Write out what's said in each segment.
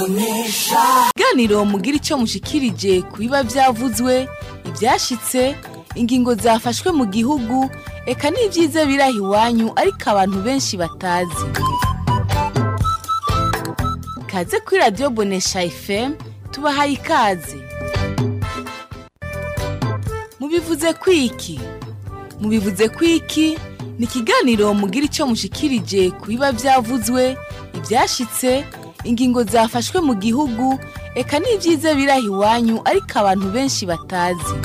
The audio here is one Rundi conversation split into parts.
Ikiganiro mugira ico mushikirije ku biba vyavuzwe, ivyashitse, ingingo zafashwe mu gihugu, eka n'ivyiza biraha iwanyu ariko abantu benshi batazi. Kaze kuri Radio Bonesha FM, tubahaye ikaze. Mubivuze kwiki? Mubivuze kwiki? Ni ikiganiro mugira ico mushikirije ku biba vyavuzwe, ivyashitse, ingingo zafashwe mu gihugu, eka n'ivyiza biraha iwanyu ariko abantu benshi batazi.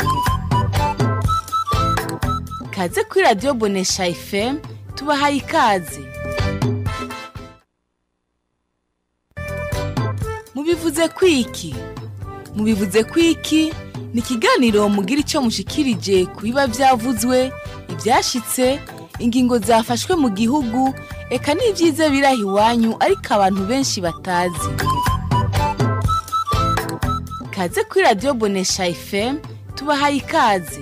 Kaze kuri Radio Bonesha FM, tubahaye ikaze. Mubivuze kwiki? Mubivuze kwiki? Ni ikiganiro mugira ico mushikirije ku biba vyavuzwe, ivyashitse, ingingo zafashwe mu gihugu, eka n'ivyiza biraha iwanyu ariko abantu benshi batazi. Kaze kuri Radio Bonesha FM, tubahaye ikaze.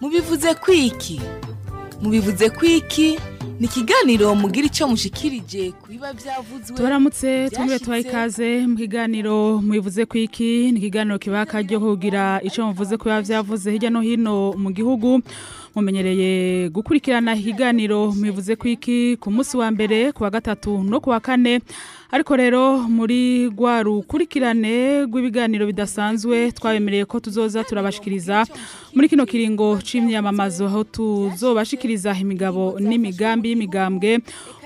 Mubivuze kwiki? Mubivuze kwiki? Ni ikiganiro mugira ico mushikirije ku biba vyavuzwe. Tubaramutse twongere tubahe ikaze mu kiganiro mubivuze kwiki. Ni ikiganiro kiba akaryo kugira ico muvuze ku biba vyavuze hirya no hino mu gihugu. Mumenyereye gukurikirana ikiganiro mubivuze kwiki ku munsi wa mbere, ku wa gatatu no ku wa kane. Ariko rero muri rwa rukurikirane rw'ibiganiro bidasanzwe twabemereye ko tuzoza turabashikiriza muri kino kiringo c'imyamamazo, aho tuzobashikiriza imigabo n'imigambi y'imigambwe,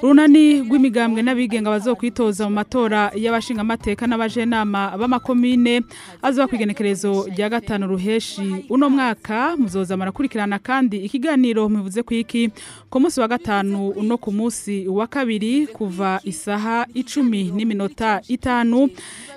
urunani rw'imigambwe n'abigenga bazokwitoza mu matora y'abashingamateka n'abajenama b'amakomine azoba kw'igenekerezo rya 5 ruheshi uno mwaka. Muzoza murakurikirana kandi ikiganiro mubivuze kwiki ku munsi wa gatanu uno ku munsi wa kabiri kuva isaha 10 n'iminota 5.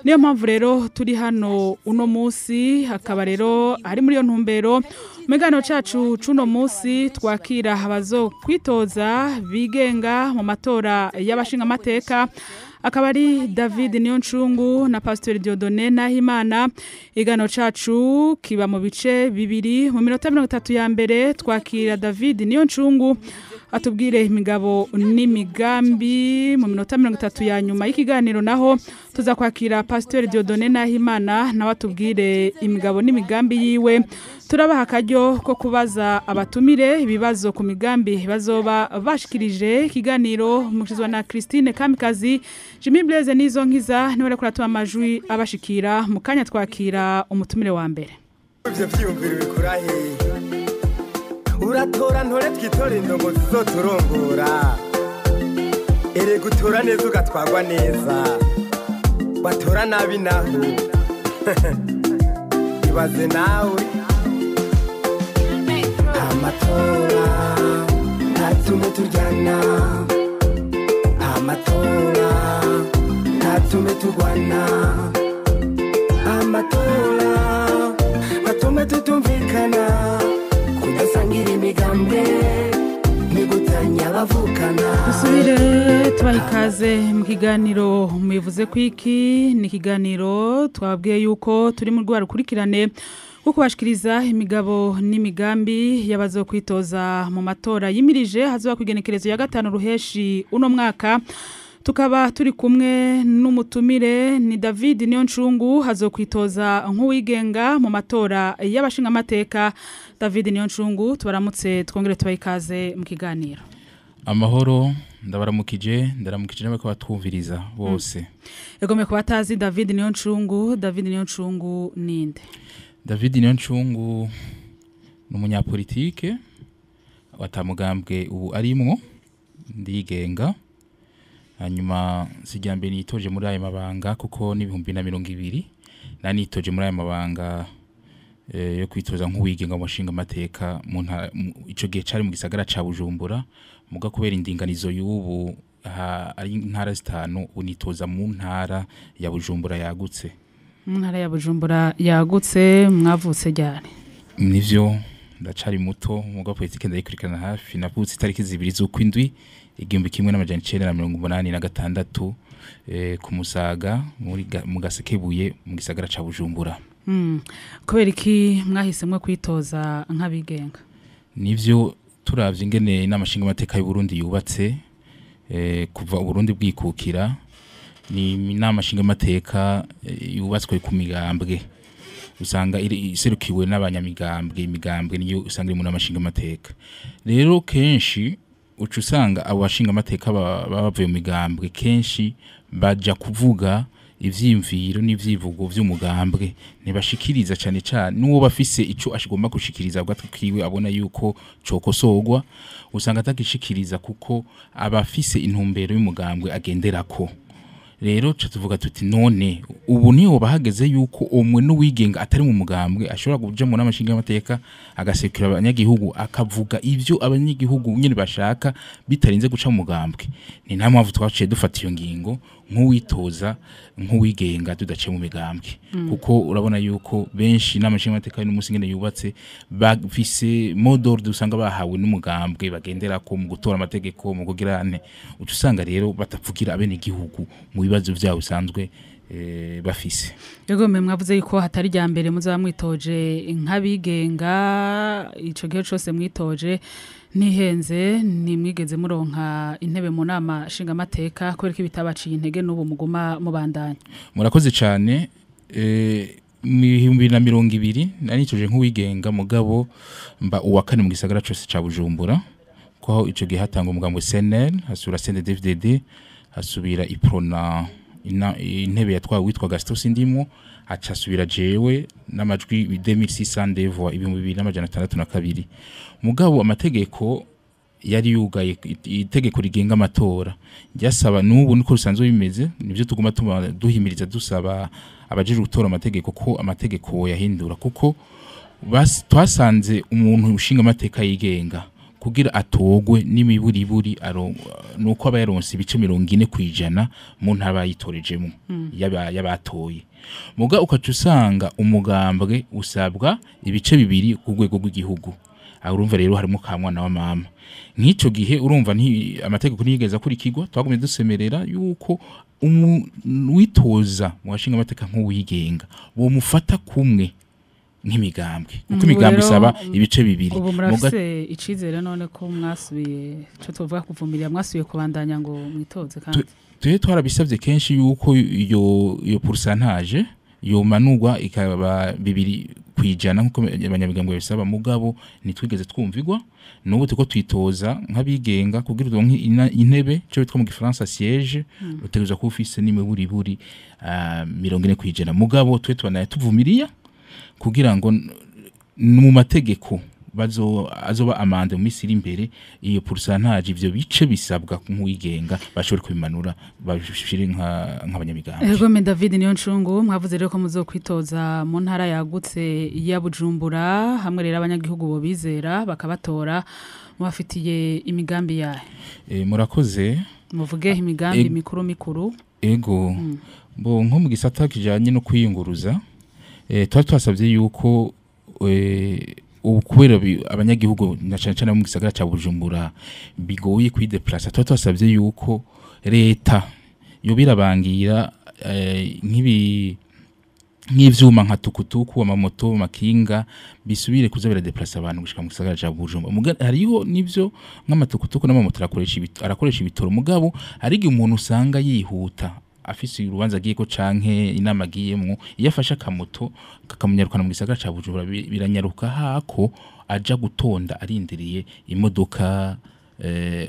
Niyo mpamvu rero turi hano uno munsi, hakaba rero ari muri iyo ntumbero mu cacu cuno munsi twakira abazo kwitoza bigenga mu matora y'abashingamateka, akaba ari David Niyoncungu na Pasteur Dieudonné Nahimana. Igano cacu kiba mu bice bibiri. Mu minota 30 ya mbere twakira David Niyoncungu atubwire imigabo n'imigambi. Mu minota 30 ya nyuma y'ikiganiro naho tuza kwakira Pasteur Dieudonné Nahimana nawe atubwire imigabo n'imigambi yiwe. Turabaha akaryo ko kubaza abatumire ibibazo ku migambi bazoba bashikirije. Ikiganiro mushizwa na Christine Kamikazi, Jimmy Blaise nizo nkiza niwe ariko aratuma amajwi abashikira. Mu kanya twakira umutumire wa mbere. Ivyo vyiyumviro bikura hehe? Uratora ntore twitore indongo zizoturongora. Erega utora neza ugatwarwa neza, batora nabi naho ibaze nawe. Amatora ntatume turyana, amatora ntatume turwana, amatora atume tutumvikana, kudasangira imigambwe nigutanya abavukana. Dusubire tubahe ikaze mu kiganiro mubivuze kwiki. Ni ikiganiro twababwiye yuko turi mu rwa rukurikirane rwo kubashikiriza imigabo n'imigambi y'abazokwitoza mu matora yimirije hazoba kw'igenekerezo ya 5 ruheshi uno mwaka. Tukaba turi kumwe n'umutumire ni David Niyoncungu hazokwitoza nk'uwigenga mu matora y'abashingamateka. David Niyoncungu, tubaramutse twongere tubahe ikaze mu kiganiro. Amahoro, ndabaramukije, ndaramukije n'abako batwumviriza bose. Egome ku batazi David Niyoncungu, David Niyoncungu ninde? David Niyoncungu ni umunyapolitike watamugambwe ubu arimwo, ndigenga. Hanyuma sijyambere nitoje muri ayo mabanga kuko ni 2020 nanitoje muri ayo mabanga yo kwitoza nk'uwigenga mu bashinga amateka mu ico gihe cari mu gisagara ca Bujumbura. Muga kubera indinganizo y'ubu ari intara zitanu, unitoza mu ntara ya Bujumbura yagutse. Mu ntara ya Bujumbura yagutse. Mwavutse ryari? Nivyo, ndacari muto, muga politike ndayikurikirana hafi. Navutse itariki 2 z'ukwindwi 1986 ku Musaga mu Gasekebuye mu gisagara ca Bujumbura. Kubera iki mwahisemwe kwitoza nk'abigenga? Nivyo, turavye ingene inama nshingamateka y'u Burundi yubatse, Kuva Uburundi bwikukira ni inama nshingamateka yubatswe ku migambwe, usanga iserukiwe n'abanyamigambwe. Imigambwe niyo usanga iri mu nama nshingamateka. Rero kenshi uca usanga abo bashingamateka baba bavuye mu migambwe kenshi baja kuvuga ivyiyumviro n'ivyivugo vy'umugambwe, ntibashikiriza cane cane n'uwo bafise ico ashigomba gushikiriza gatwi kiwe abona yuko cokosorwa, usanga atagishikiriza kuko abafise intumbero y'umugambwe agenderako. Rero ca tuvuga tuti none ubu niho bahageze yuko umwe n'uwigenga atari mu mugambwe ashobora kuja mu nama nshingamateka agasekura abanyagihugu, akavuga ivyo abanyagihugu nyene bashaka bitarinze guca mu mugambwe. Ni nta mpamvu twaciye dufata iyo ngingo nk'uwitoza nk'uwigenga tudaciye mu migambwe, kuko urabona yuko benshi inama nshingamateka n'umunsi ngene yubatse bafise mot d'ordre usanga bahawe n'umugambwe bagenderako mu gutora amategeko, mu kugira ane. Uca usanga rero batavugira abenegihugu mu bibazo vyabo bisanzwe bafise. Yego, mwe mwavuze yuko hatari rya mbere muzaba mwitoje nk'abigenga. Ico gihe cose mwitoje ntihenze, ntimwigeze muronka intebe mu nama nshingamateka. Kubera ko bitabaciye intege n'ubu muguma mubandanya? Murakoze cyane. Mu 2020 naritoje nk'uwigenga, mugabo mba uwa kane mu gisagara cose ca Bujumbura, ko ico gihe hatanga umugambo CNL, hasubira CNDD-FDD, hasubira Iprona, intebe yatwawe witwa Gaston Sindimwo, aca asubira jewe n'amajwi 2600 voix, 2602. Mugabo amategeko yari yugaye, itegeko rigenga amatora ryasaba, n'ubu niko bisanzwe bimeze, nivyo tuguma duhimiriza dusaba abajejwe gutora amategeko ko amategeko yahindura, kuko twasanze umuntu ushinga amateka yigenga kugira atogwe n'imiburiburi nuko aba yaronse ibice 40% mu ntara yitorejemo y'abatoye. Muga ukaca usanga umugambwe usabwa ibice 2 ku rwego rw'igihugu. Aho urumva rero harimo ka mwana wa mama. Nk'ico gihe urumva nti amategeko ntiyigeze akurikirwa. Twagumye dusemerera yuko witoza mu bashinga amateka nk'uwigenga bomufata kumwe nk'imigambwe, kuko imigambwe isaba ibice 2. Ubu murafise icizere none ko mwasubiye, ico tuvuga kuvumirira, mwasubiye kubandanya ngo mwitoze kandi? Twe twarabisavye kenshi yuko iyo pourcentage yomanurwa ikaba 2% nkuko abanyamigambwe babisaba, mugabo ntitwigeze twumvigwa. N'ubu turiko twitoza nk'abigenga kugira uronke intebe, ico bitwa mu gifaransa siège, utegerezwa kuba ufise n'imiburiburi 40%. Mugabo twe tubanaye tuvumiriya kugira ngo mu mategeko azoba amande mu minsi iri imbere, iyo pourcentage, ivyo bice bisabwa nk'uwigenga, bashobore kubimanura babishire nk'abanyamigambwe. Ego me David Niyoncungu, mwavuze rero ko muzokwitoza mu ntara yagutse ya Bujumbura. Hamwe rero abanyagihugu bo bizera bakabatora, mubafitiye imigambi yahe? Murakoze. Muvuge imigambi mikuru mikuru. Ego. Bo nko mu gisata kijanye no kwiyunguruza, twari twasabye yuko ubu kubera abanyagihugu na cane cane mu gisagara ca Bujumbura bigoye kwideplacer, twari twasabye yuko leta yobirabangira nk'ivyuma nka tukutuku, amamoto, amakinga, bisubire kuza biradeplacer abantu gushika mu gisagara ca Bujumbura. Hariho nivyo nk'amatukutuku n'amamoto arakoresha ibitoro, mugabo hari igihe umuntu usanga yihuta afise urubanza agiyeko canke inama agiyemwo, iyo afashe akamoto kakamunyarukana mu gisagara ca Bujumbura biranyaruka hako aja gutonda arindiriye imodoka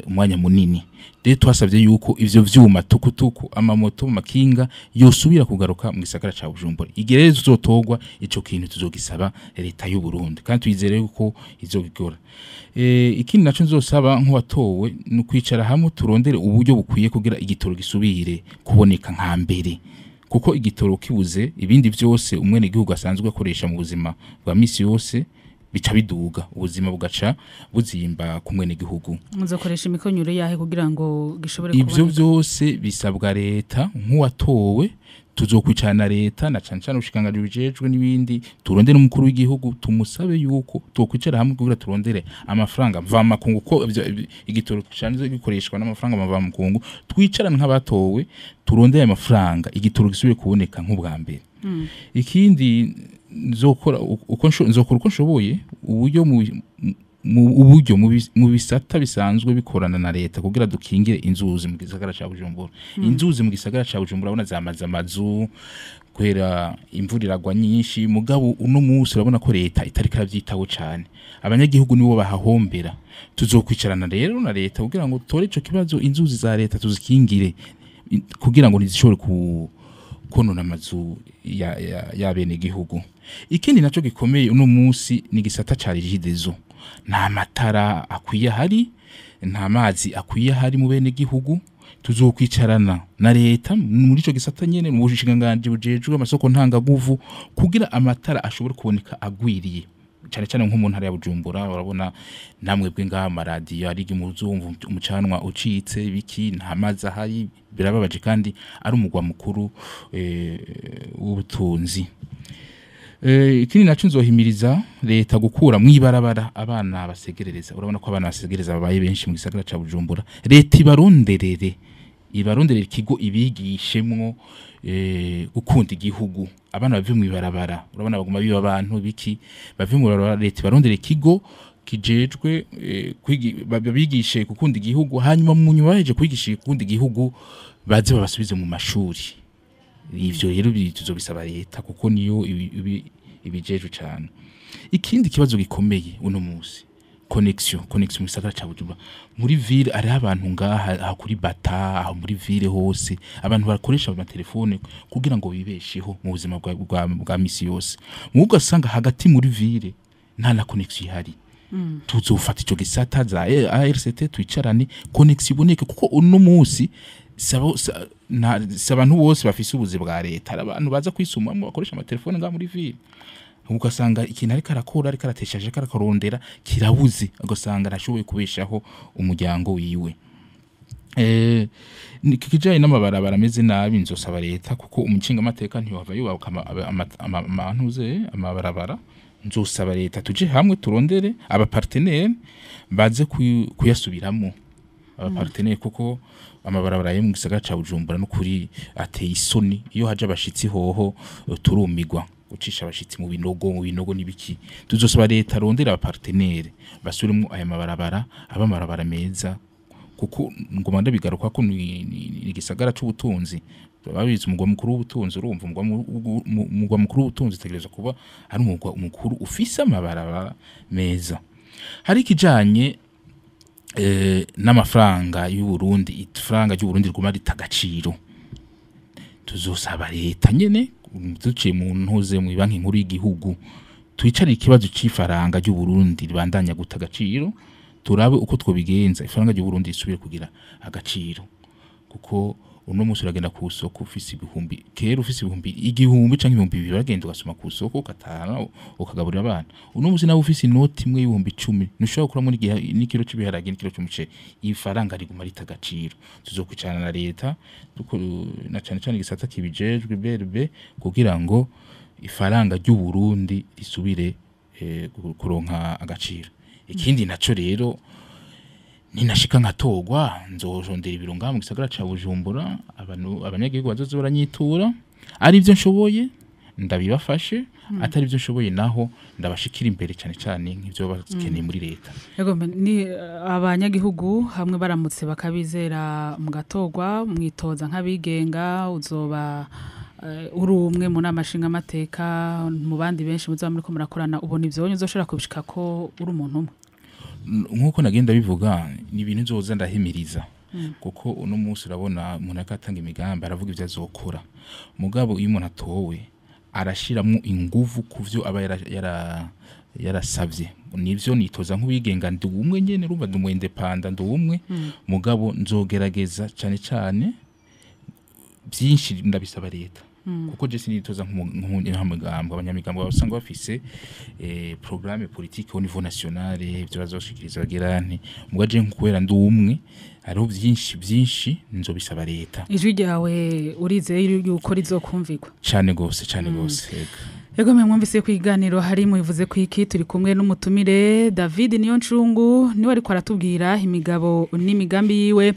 umwanya munini. Rero twasavye yuko ivyo vyuma tukutuku, amamoto, amakinga yosubira kugaruka mu gisagara ca Bujumbura. Igihe rero tuzotogwa, ico kintu tuzogisaba leta y'u Burundi kandi twizere yuko izobikora. Ikindi naco nzosaba nk'uwatowe ni ukwicara hamwe turondere uburyo bukwiye kugira igitoro gisubire kuboneka nka mbere, kuko igitoro kibuze ibindi vyose umwene gihugu asanzwe akoresha mu buzima bwa misi yose bica biduga, ubuzima bugaca buzimba ku mwene gihugu. Muzokoresha imikonyuro yahe kugira ngo gishobore Ivyo kuboneka? vyose bisabwa leta. Nk'uwatowe tuzokwicarana leta na cane cane ubushikiranganji bujejwe n'ibindi, turondere umukuru w'igihugu tumusabe yuko twokwicara hamwe kugira turondere amafaranga mvamakungu, ko igitoro gisanzwe gikoreshwa n'amafaranga mvamakungu. Twicarane nk'abatowe turondere ayo mafaranga, igitoro gisubire kuboneka nk'ubwa mbere. Ikindi nzokora uko nshoboye uburyo uburyo mu bisata bisanzwe bikorana na leta kugira dukingire inzuzi mu gisagara ca Bujumbura. Inzuzi mu gisagara ca Bujumbura urabona zamaze amazu kwera imvura iragwa nyinshi, mugabo uno munsi urabona ko leta itariko iravyitaho cane, abanyagihugu nibo bahahombera. Tuzokwicarana rero na leta kugira ngo tore ico kibazo, inzuzi za leta tuzikingire kugira ngo ntizishobore konona amazu ya bene gihugu. Ikindi naco gikomeye uno munsi ni gisata ca Regideso. Nta matara akwiye hari, nta mazi akwiye hari mu bene gihugu. Tuzokwicarana na leta muri ico gisata nyene mu bushikiranganji bujejwe amasoko ntangaguvu kugira amatara ashobore kuboneka agwiriye, cyane cyane nko mu ntara ya Bujumbura. Urabona namwe bwe ngaha amaradiyo ari muzumva umucanwa ucitse biki, nta mazi ahari, birababaje kandi ari umugwa mukuru w'ubutunzi. Ikindi naco nzohimiriza leta gukura mwibarabara abana basegerereza. Urabona ko abana basegerereza babaye benshi mu gisagara ca Bujumbura. Leta ibaronderere ikigo ibigishemwo gukunda igihugu, abana bave mwibarabara. Urabona baguma biba abantu biki bave mwibarabara. Leta ibarondere ikigo kijejwe babigishe gukunda igihugu, hanyuma mu nyuma baheje kwigisha gukunda igihugu baze babasubize mu mashuri. Ivyo rero tuzobisaba leta kuko niyo ibijejwe cyane. Ikindi kibazo gikomeye uno munsi, connexion mu gisagara ca Bujumbura. Muri ville ari abantu ngaha kuri Bata, aho muri ville hose abantu bakoresha amatelefone kugira ngo bibesheho mu buzima bwa misi yose. Mu ugasanga hagati muri ville nta na connexion ihari. Tuzofata ico gisata za ARCT twicarane connexion iboneke, kuko uno munsi abantu bose bafise ubuzi bwa leta, abantu baza kwisumamo bakoresha amatelefone ngaha muri ville, ugasanga ikintu ariko arakora ariko arateshaje arakarondera kirabuze, ugasanga arashoboye kubeshaho umuryango wiwe. Kijanye n'amabarabara ameze nabi nzosaba leta, kuko umushinga amateka ntiwava yubaka amabarabara. Nzosaba leta tuje hamwe turondere abapartenaire baze kuyasubiramo abapartenaire, kuko amabarabara yo mu gisagara ca Bujumbura n'ukuri ateye isoni. Iyo haje abashitsi hoho turumigwa gucisha abashitsi mu binogo nibiki. Tuzosaba leta rondera abapartenaire basubiremo aya mabarabara, aba amabarabara meza, kuko ngoma ndabigaruka ko ni igisagara c'ubutunzi. Babizi umugwa mukuru w'ubutunzi, urumva umugwa mukuru w'ubutunzi tegereza kuba ari umugwa mukuru ufise amabarabara meza. Hari ikijanye n'amafaranga y'u Burundi, ifaranga ry'u Burundi riguma rita agaciro. Tuzosaba leta nyene duciye mu ntuze mu banki nkuru y'igihugu twicare ikibazo c'ifaranga ry'u Burundi ribandanya guta agaciro, turabe uko twobigenza ifaranga ry'u Burundi risubire kugira agaciro. Kuko uno munsi uragenda ku soko ufise ibihumbi, kera ufise ibihumbi igihumbi canke ibihumbi bibiri uragenda ugasoma ku soko ukatahana ukagaburira abana. Uno munsi nawe ufise inoti imwe y'ibihumbi 10 ntushobora kuramo n'ikiro c'ibiharage n'ikiro c'umuceri. Ifaranga riguma rita agaciro. Tuzokwicarana na leta na cane cane igisata kibijejwe BRB kugira ngo ifaranga ry'u Burundi risubire kuronka agaciro. Ikindi naco rero ninashika nkatogwa nzorondera ibiro ngaha mu gisagara ca Bujumbura, abantu abanyagihugu bazoze baranyitura, ari ivyo nshoboye ndabibafashe, atari ivyo nshoboye naho ndabashikira imbere cyane cyane nk'ivyo bakeneye muri leta. Yego, ni abanyagihugu hamwe baramutse bakabizera mu gatogwa mwitoza nk'abigenga, uzoba uri umwe mu nama nshingamateka mu bandi benshi muzaba muriko murakorana, ubona ivyo uzoshobora kubishika ko uri umuntu umwe? Nkuko nagenda bivuga ni ibintu nzoza ndahimiriza, kuko uno munsi urabona umuntu akatanga imigambi aravuga ivyo azokora, mugabo iyo umuntu atowe arashiramwo inguvu kuvyo aba yarasavye. Nivyo nitoza nk'uwigenga ndi umwe nyene, urumva ndi umu independant ndi umwe, mugabo nzogerageza cane cane byinshi ndabisaba leta, kuko je sinitoza nk'umunyamigambwe. Abanyamigambwe basanga bafise programme politique au niveau national ivyo bazoshikiriza bagirane, mugabo je nkubera ndi umwe hariho byinshi nzobisaba leta. Ijwi ryawe urizeye yuko rizokumvirwa? Cane gose, cane gose. Ego mwe mwumvise ku iganiro hari mubivuze ku iki, turi kumwe n'umutumire David Niyoncungu, niwe ariko aratubwira imigabo n'imigambi yiwe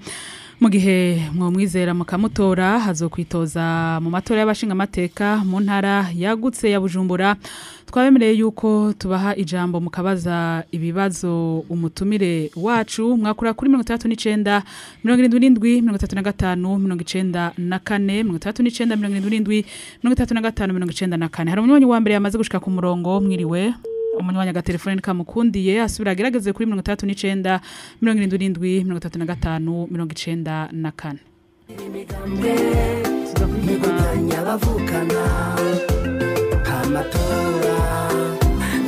Mu gihe mwomwizera mukamutora hazokwitoza mu matora y'abashinga amateka mu ntara yagutse ya Bujumbura. Twabemereye yuko tubaha ijambo mukabaza ibibazo umutumire wacu. Mwakura kuri 39 77 35 94 39 77 35 94. Hari umunywanyi wa mbere yamaze gushika ku murongo. Mwiriwe. Umunywanyi agatelefone kamukundiye asubira agerageze kuri 39 77 35 94. Nigutanya amatora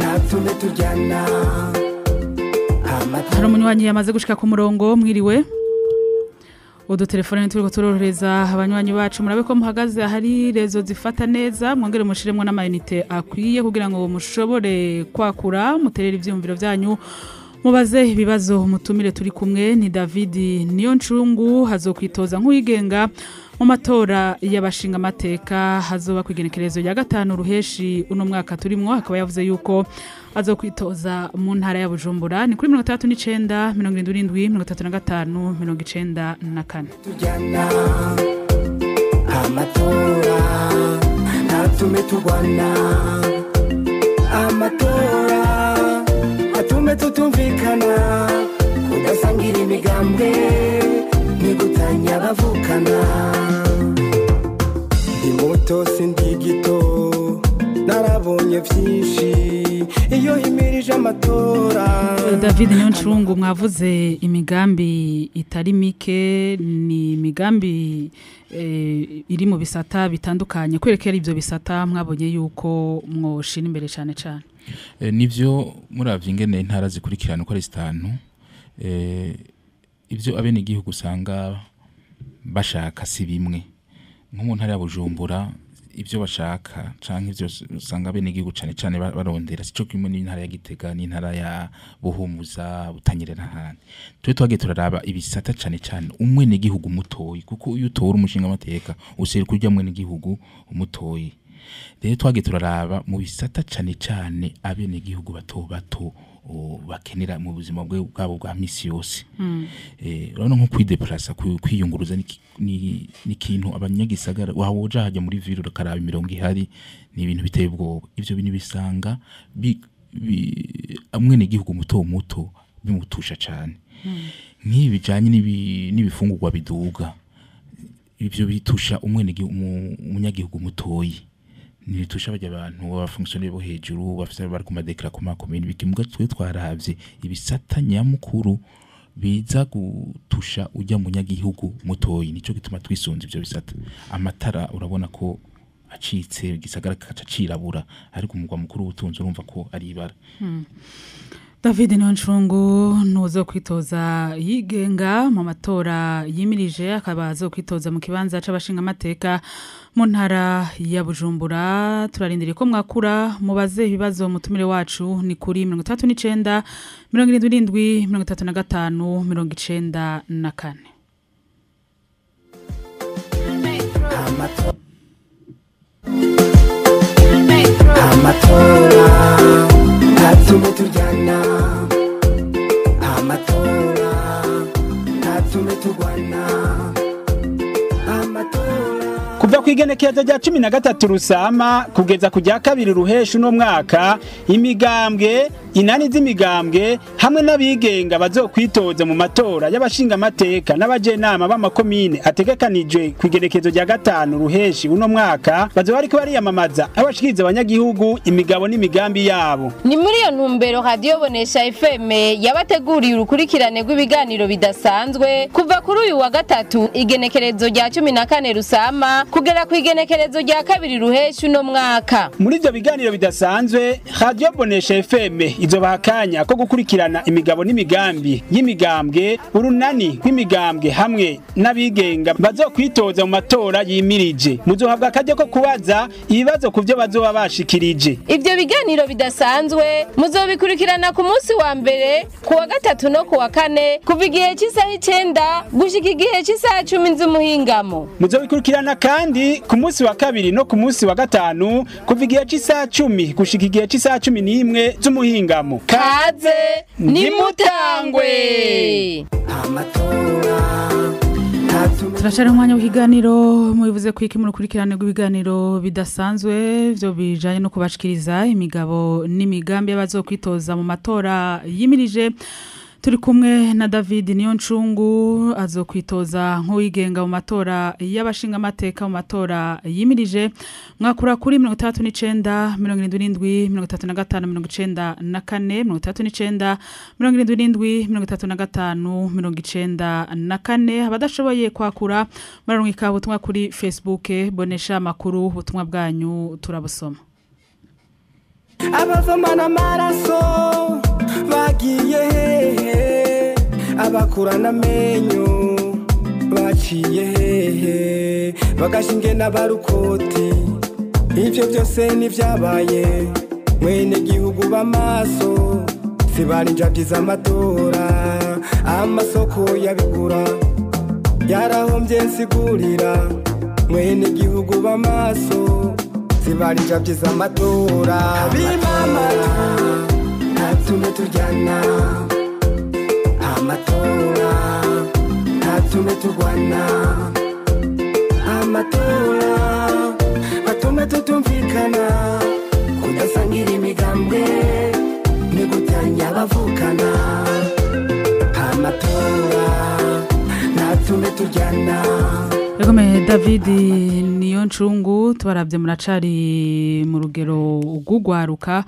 natume tujyana. Hari umunywanyi yamaze gushika ku murongo. Mwiriwe. Udutelefone turiko turorohereza abanywanyi bacu, murabe ko muhagaze ahari rezo zifata neza, mwongere mushiremwo n'amayinite akwiye kugira ngo mushobore kwakura muterere ivyumviro vyanyu, mubaze ibibazo umutumire turi kumwe. Ni David Niyoncungu, hazokwitoza nk'uwigenga mu matora y'abashinga amateka hazoba kwigenekerezo ya 5 ruheshi uno mwaka turimwo. Akaba yavuze yuko azokwitoza mu ntara ya Bujumbura. Ni kuri 39 77 35 94. Tujyana amatora natume tugwana, amatora atume tutumvikana, kudasangira imigambwe nigutanya bavukana. Ndi muto sindi gito, narabonye vyinshi iyo himirije amatora. David Niyoncungu, mwavuze imigambi itari mike, ni imigambi iri mu bisata bitandukanye. Kwerekera ivyo bisata mwabonye yuko mwoshira imbere cane cane. Nivyo, muravye ingene intara zikurikirana uko ari zitanu, ivyo abenegihugu usanga bashaka si bimwe. Nko mu ntara ya Bujumbura ivyo bashaka canke ivyo usanga abenegihugu cane cane barondera sico kimwe n'intara ya Gitega n'intara ya Buhumuza, Butanyerera n'ahandi. Twe twagiye turaraba ibisata cane cane umwenegihugu mutoyi, kuko iyo utora umushinga amateka useruka urya mwenegihugu umutoyi. Rero twagiye turaraba mu bisata cane cane abenegihugu bato bato bakenera mu buzima bwabo bwa misi yose. Urabona nko kwideplasa, kwiyunguruza ni ikintu abanyagisagara wahoja hajya muri ville ukaraba imirongo ihari, ni ibintu biteye ubwoba. Ivyo bintu bisanga umwenegihugu muto muto bimutusha cane. Nk'ibi bijanye n'ibifungurwa biduga, ivyo bitusha umunyagihugu mutoyi. Nibitusha bajya abantu b'abafonctionnaire bo hejuru bafise bari ku madekara ku makomine bikimuga. Twe twaravye ibisata nyamukuru biza gutusha ujya munyagihugu mutoyi, nico gituma twisunze ivyo bisata. Amatara urabona ko acitse igisagara kaca cirabura, ariko umugwa mukuru w'ubutunzi urumva ko ari ibara. David Niyoncungu nuzo kwitoza yigenga mu matora yimirije, akaba azokwitoza mu kibanza c'abashinga amateka mu ntara ya Bujumbura. Turarindiriye ko mwakura mubaze ibibazo mutumire wacu. Ni kuri 39 77 35 94. Amatora natume tujyana, amatora natume tugwana, amatora. Kuva kw'igenekerezo rya 13 Rusama kugeza ku rya 2 Ruheshu no mwaka, imigambwe inani z'imigambwe hamwe n'abigenga bazokwitoza mu matora y'abashinga amateka n'abajenama b'amakomine ategekanijwe kw'igenekerezo rya 5 Ruheshi uno mwaka, bazoba bariko bariyamamaza abashikiriza abanyagihugu imigabo n'imigambi yabo. Ni muri iyo ntumbero Radio Bonesha FM yabateguriye urukurikirane rw'ibiganiro bidasanzwe kuva kuri uyu wa gatatu igenekerezo rya 14 Rusama kugera ku igenekerezo rya 2 Ruheshu no mwaka. Muri ivyo biganiro bidasanzwe, Radio Bonesha FM izobaha akanya ko gukurikirana imigabo n'imigambi y'imigambwe, urunani rw'imigambwe hamwe n'abigenga bazokwitoza mu matora yimirije. Muzohabwa akaryo ko kubaza ibibazo ku vyo bazoba bashikirije. Ivyo biganiro bidasanzwe muzobikurikirana ku munsi wa mbere, ku wa gatatu no ku wa kane, kuva igihe c'isaha 9 gushika igihe c'isaha 10 z'umuhingamo. Muzobikurikirana kandi ku munsi wa kabiri no ku munsi wa gatanu, kuva igihe c'isaha 10 gushika igihe c'isaha 11 z'umuhingamo. Kaze nimutangwe. Amatora Turashara umwanya w'ikiganiro mubivuze kwiki mu rukurikirane rw'ibiganiro bidasanzwe byo bijanye no kubashikiriza imigabo n'imigambi y'abazokwitoza mu matora yimirije. Turi kumwe na David Niyoncungu azokwitoza nk'uwigenga mu matora y'abashinga amateka mu matora yimirije. Mwakura kuri 39 77 35 94 39 77 35 94. Abadashoboye kwakura murarungika ubutumwa kuri Facebook Bonesha Makuru, ubutumwa bwanyu turabusoma. Abavomana amaraso bagiye hehe, abakurana amenyo baciye hehe, bagashinge n'abarukoti, ivyo byose nivyabaye mwene gihugu b'amaso sibarinja by'amatora, amasoko yabigura yarahombye nsigurira mwene gihugu b'amaso sibarinja by'amatora. Bimama ntatume turyana amatora, ntatume turwana amatora, batume tutumvikana kudasangira imigambwe ni gutanya abavukana. Amatora ntatume turyana. Egome David Niyoncungu, tubarabye muracari mu rugero rw'ugwaruka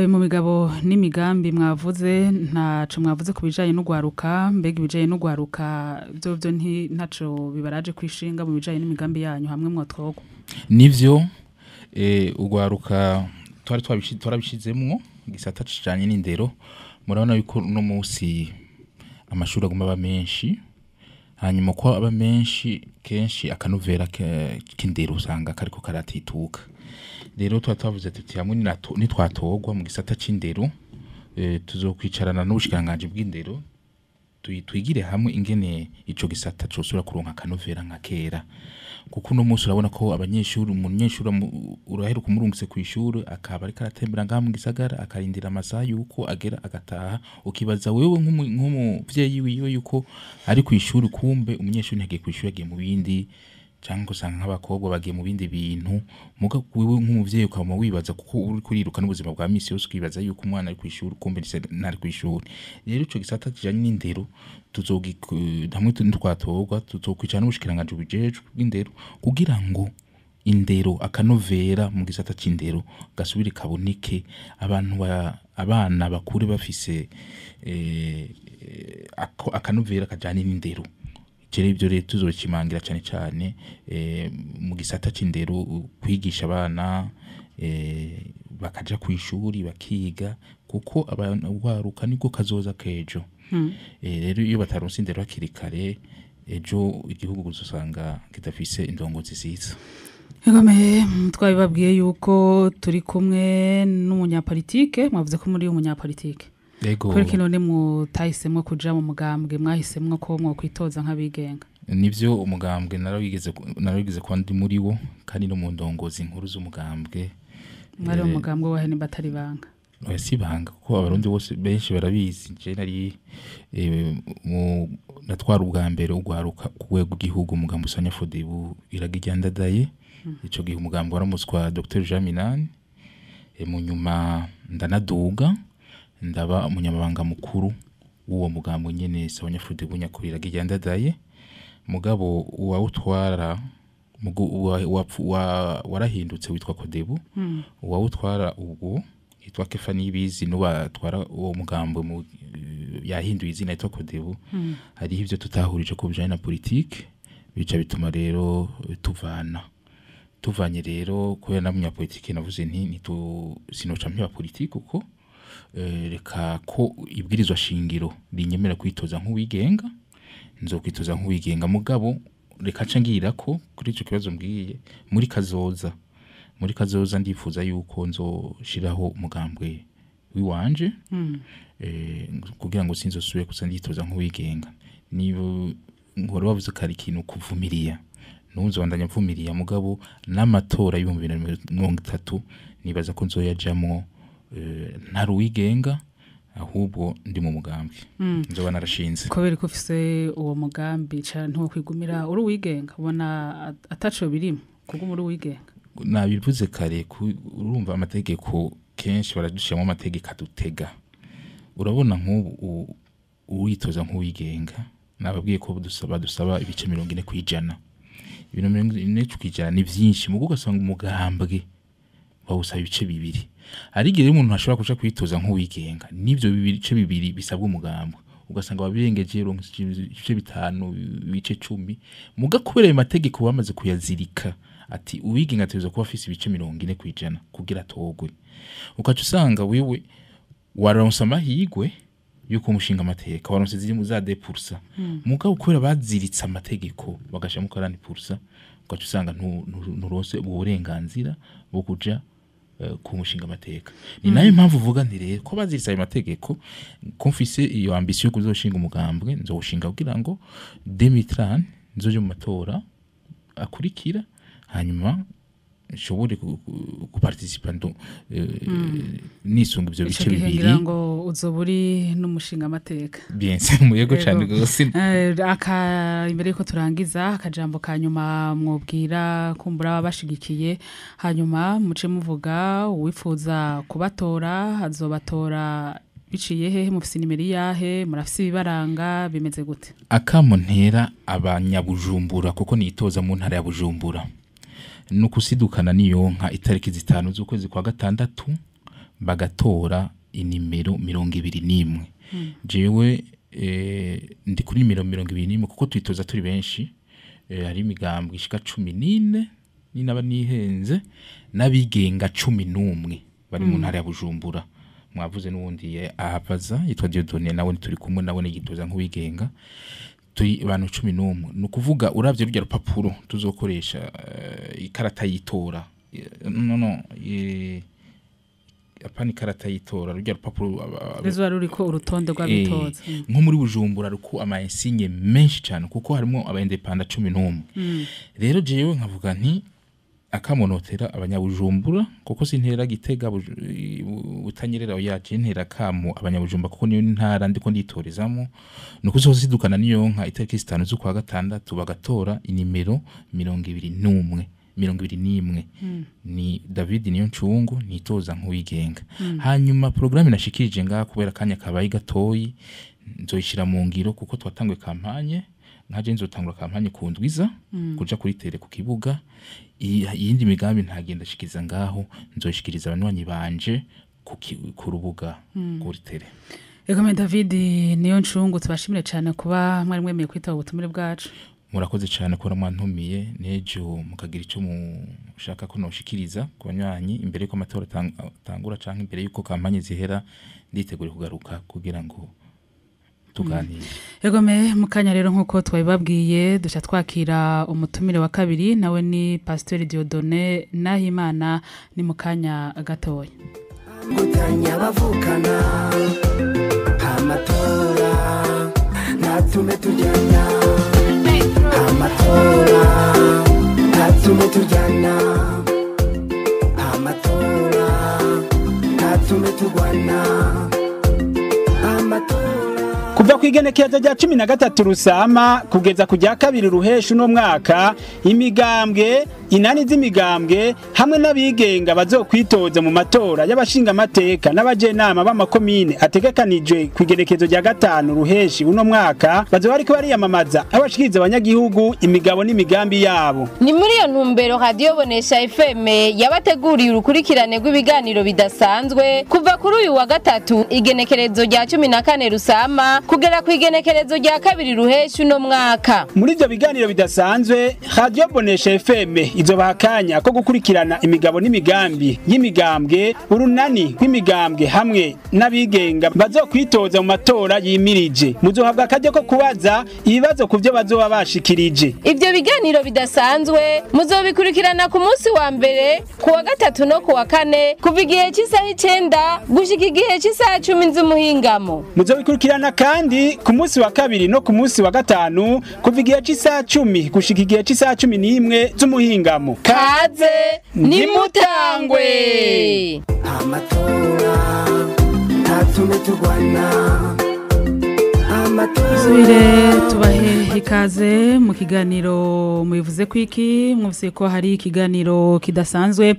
mu migabo n'imigambi mwavuze, ntaco mwavuze ku bijanye n'ugwaruka. Mbega ibijanye n'ugwaruka byo byo ntaco bibaraje kwishinga mu bijanye n'imigambi yanyu hamwe mwotwogwa? Nivyo ugwaruka twari twarabishizemwo gisata kijanye n'indero. Murabona yuko no musi amashuri aguma aba menshi, hanyuma ko aba menshi kenshi akanovera k'indero usanga kariko karatituka. Rero twavuze tuti hamwe nitwatogwa mu gisata c'indero, tuzokwicarana n'ubushikanganje bw'indero twigire hamwe ingene ico gisata cosubira kuronka akanovera nka kera. Kuko uno munsi urabona ko abanyeshuri, umunyeshuri uraheruka umurungitse kw'ishuri akaba ariko aratembera ngaha mu gisagara akarindira amasaha yuko agera agataha, ukibaza wewe nk'umuvyeyi wiwe yuko ari kw'ishuri, kumbe umunyeshuri ntagiye kw'ishuri agiye mu bindi, cyangwa usanga nk'abakobwa bagiye mu bindi bintu. Muga wewe nk'umuvyeyi ukaba wibaza kuko uri kuriruka n'ubuzima bwa misi yose, ukibaza yuko umwana ari kw'ishuri kumbe ntari kw'ishuri. Rero ico gisata kijanye n'indero hamwe twatogwa tuzokwicara n'ubushikiranganje bujejwe bw'indero kugira ngo indero akanovera mu gisata c'indero gasubire kaboneke, abantu abana bakure bafise akanovera kajanye n'indero. Ibyo rero tuzokimangira cyane cyane mu gisata c'indero, kwigisha abana bakaja kw'ishuri bakiga, kuko abana nibwo kazoza kejo. Rero iyo bataronse indero hakiri kare, ejo igihugu uzosanga kidafise indongozi ziza. Egome twabibabwiye yuko turi kumwe n'umunyapolitike, mwavuze ko muri umunyapolitike. Kubera ko none mutahisemwo kuja mu mugambwe, mwahisemwo ko mwokwitoza nk'abigenga? Nivyo, umugambwe narawigeze kuba ndi muri wo, kandi no mu ndongozi nkuru z'umugambwe. Mwari umugambwe wahe nimba atari ibanga? Oya si ibanga, kuko abarundi bose benshi barabizi. Je nari natwara ubwa mbere ugwaruka ku rwego rw'igihugu umugambi usanya Fodebu iragiryandadaye. Ico gihe umugambi waramutswa Dr Jean Minani, mu nyuma ndanaduga ndaba umunyamabanga mukuru w'uwo mugambo nyene Sawanya Fodebu nyakuri iragiryandadaye. Mugabo uwawutwara warahindutse witwa Kodebu, uwawutwara ubwo yitwa Kefa Nibizi, n'uwatwara uwo mugambo yahinduye izina yitwa Kodebu. Hariho ivyo tutahurije ku bijanye na politike, bica bituma rero tuvana. Tuvanye rero kubera na munyapolitike navuze nti sinoca mpeba politike, kuko reka ko ibwirizwa shingiro rinyemera kwitoza nk'uwigenga, nzokwitoza nk'uwigenga. Mugabo reka nca ngira ko kuri ico kibazo mbwiye muri kazoza ndifuza yuko nzoshiraho umugambwe wiwanje, kugira ngo sinzosubire kuza nditoza nk'uwigenga. Niba nkora bavuze kari ikintu kuvumiriya, nuzobandanya mvumiriya, mugabo n'amatora y'ibihumbi bibiri na mirongo itatu nibaza ko nzoyajamwo ntari uwigenga, Ahubwo ndi mu mugambwe nzoba narashinze. Kubera ko ufise uwo mugambi ntiwokwigumira uri uwigenga, ubona ataco birimo kuguma uri uwigenga? Nabivuze kare, urumva amategeko kenshi baradushiramo amategeko adutega. Urabona nk'ubu uwitoza nk'uwigenga, nababwiye ko dusaba ibice 40%. Ibintu 40% ni vyinshi, mugo ugasanga umugambwe bawusaba ibice 2. Hari igihe umuntu ashobora kuja kwitoza nk'uwigenga, n'ivyo bice 2 bisabwa umugambwe, ugasanga wabirengeje ibice 5, ibice 10. Muga kubera ayo mategeko bamaze kuyazirika ati uwigenga ategerezwa kuba afise ibice 40% kugira atogwe, ukaca usanga wewe waronse amahirwe yuko umushinga amateka waronse ziri mu za 2%, mugabo kubera baziritse amategeko bagashiramo 40%, ukaca usanga nturonse ubwo burenganzira bwo kuja ku mushinga amateka. Ni nayo mpamvu uvuga nti rero ko baziritse ayo mategeko, ko mfise iyo ambition yo kuzoshinga umugambwe, nzowushinga kugira ngo 2030 nzoje mu matora akurikira, hanyuma nshobore guparticipa nisunga ivyo bice 2. Ngira ngo uzoba uri n'umushinga amateka. Bien sûr, muyego cyane gose. Imbere yuko turangiza, akajambo ka nyuma mwobwira kumbura abashigikiye, hanyuma muce muvuga uwifuza kubatora azobatora biciye hehe, mufise nimero yahe, murafise ibibaranga, bimeze gute? Akamo ntera abanyabujumbura, kuko nitoza mu ntara ya Bujumbura, nukusidukana niyo nka itariki 5 z'ukwezi kwa 6 bagatora inimero 21. Jewe ndi kuri nimero 21 kuko twitoza turi benshi, hari imigambwe ishika 14 ninaba nihenze, n'abigenga 11 bari mu ntara ya Bujumbura. Mwavuze n'uwundi ahapaza yitwa Dieudonné, nawe turi kumwe, nawe nigitoza nk'uwigenga, turi abantu 11. Nukuvuga uravye rurya rupapuro tuzokoresha, ikarata yitora, no apana ikarata yitora, rurya rupapuro ruzoba ruriko urutonde rw'abitoza. Nko muri Bujumbura ruko ama insigne menshi cyane, kuko harimo aba independent 11. Rero jewe nkavuga nti akamonotera abanyabujumbura, kuko sintera Gitega Butanyerera yaje, ntera kamo abanyabujumbura kuko niyo ntara ndiko nditorezamo. Nuko uzosidukana niyo nka itariki 5 z'ukwa 6 bagatora inimero 21, 21. Ni David Niyoncungu nitoza nk'uwigenga. Hanyuma programme nashikirije ngaha kubera kanya kabaye gatoyi, nzoyishira mu ngiro kuko twatanguye kampanye, nkaje nzotangura kampanye ku ndwiza kuja kuri tere ku kibuga. Iyindi migambi ntagenda shikiza ngaho, nzoshikiriza abanywanyi banje ku rubuga kuri tere. Ego David Niyoncungu, tubashimire cyane kuba mwari mwemeye kwitaba ubutumire bwacu. Murakoze cyane ko mwantumiye, nejo mukagira ico mushaka ko noshikiriza ku banywanyi imbere yuko amatora atangura canke imbere yuko kampanye zihera, nditegure kugaruka kugira ngo tuganire. Egome mukanya rero nkuko twabibabwiye duca twakira umutumire wa kabiri, nawe ni Pasteur Dieudonné Nahimana, ni mukanya gatoya. Gutanya bavukana amatora natume tujyana, amatora natume tujyana, amatora natume tugwana, amatora. Kuva kw'igenekerezo rya 13 Rusama kugeza ku rya 2 Ruheshu no mwaka, imigambwe inani z'imigambwe hamwe n'abigenga bazokwitoza mu matora y'abashinga amateka n'abajenama b'amakomine ategekanijwe kw'igenekerezo rya 5 Ruheshi uno mwaka, bazoba bariko bariyamamaza abashikiriza abanyagihugu imigabo n'imigambi yabo. Ni muri iyo ntumbero Radio Bonesha FM yabateguriye urukurikirane rw'ibiganiro bidasanzwe kuva kuri uyu wa 3 igenekerezo rya 14 Rusama kugera ku igenekerezo rya 2 Ruheshu no mwaka. Muri ivyo biganiro bidasanzwe Radio Bonesha FM izobaha akanya ko gukurikirana imigabo n'imigambi y'imigambwe, urunani rw'imigambwe hamwe n'abigenga bazokwitoza mu matora yimirije. Muzohabwa akaryo ko kubaza ibibazo ku vyo bazoba bashikirije. Ivyo biganiro bidasanzwe muzobikurikirana ku munsi wa mbere, ku wa 3 no ku wa 4, kuva igihe c'isaha 9 gushika igihe c'isaha 10 z'umuhingamo. Muzobikurikirana kandi ku munsi wa 2 no ku munsi wa 5, kuva igihe c'isaha 10 gushika igihe c'isaha 11 z'umuhingamo. Kaze nimutangwe. Amatora Ntatume turwana. Subire tubahe ikaze mu kiganiro mubivuze kwiki. Mwumvise ko hari ikiganiro kidasanzwe,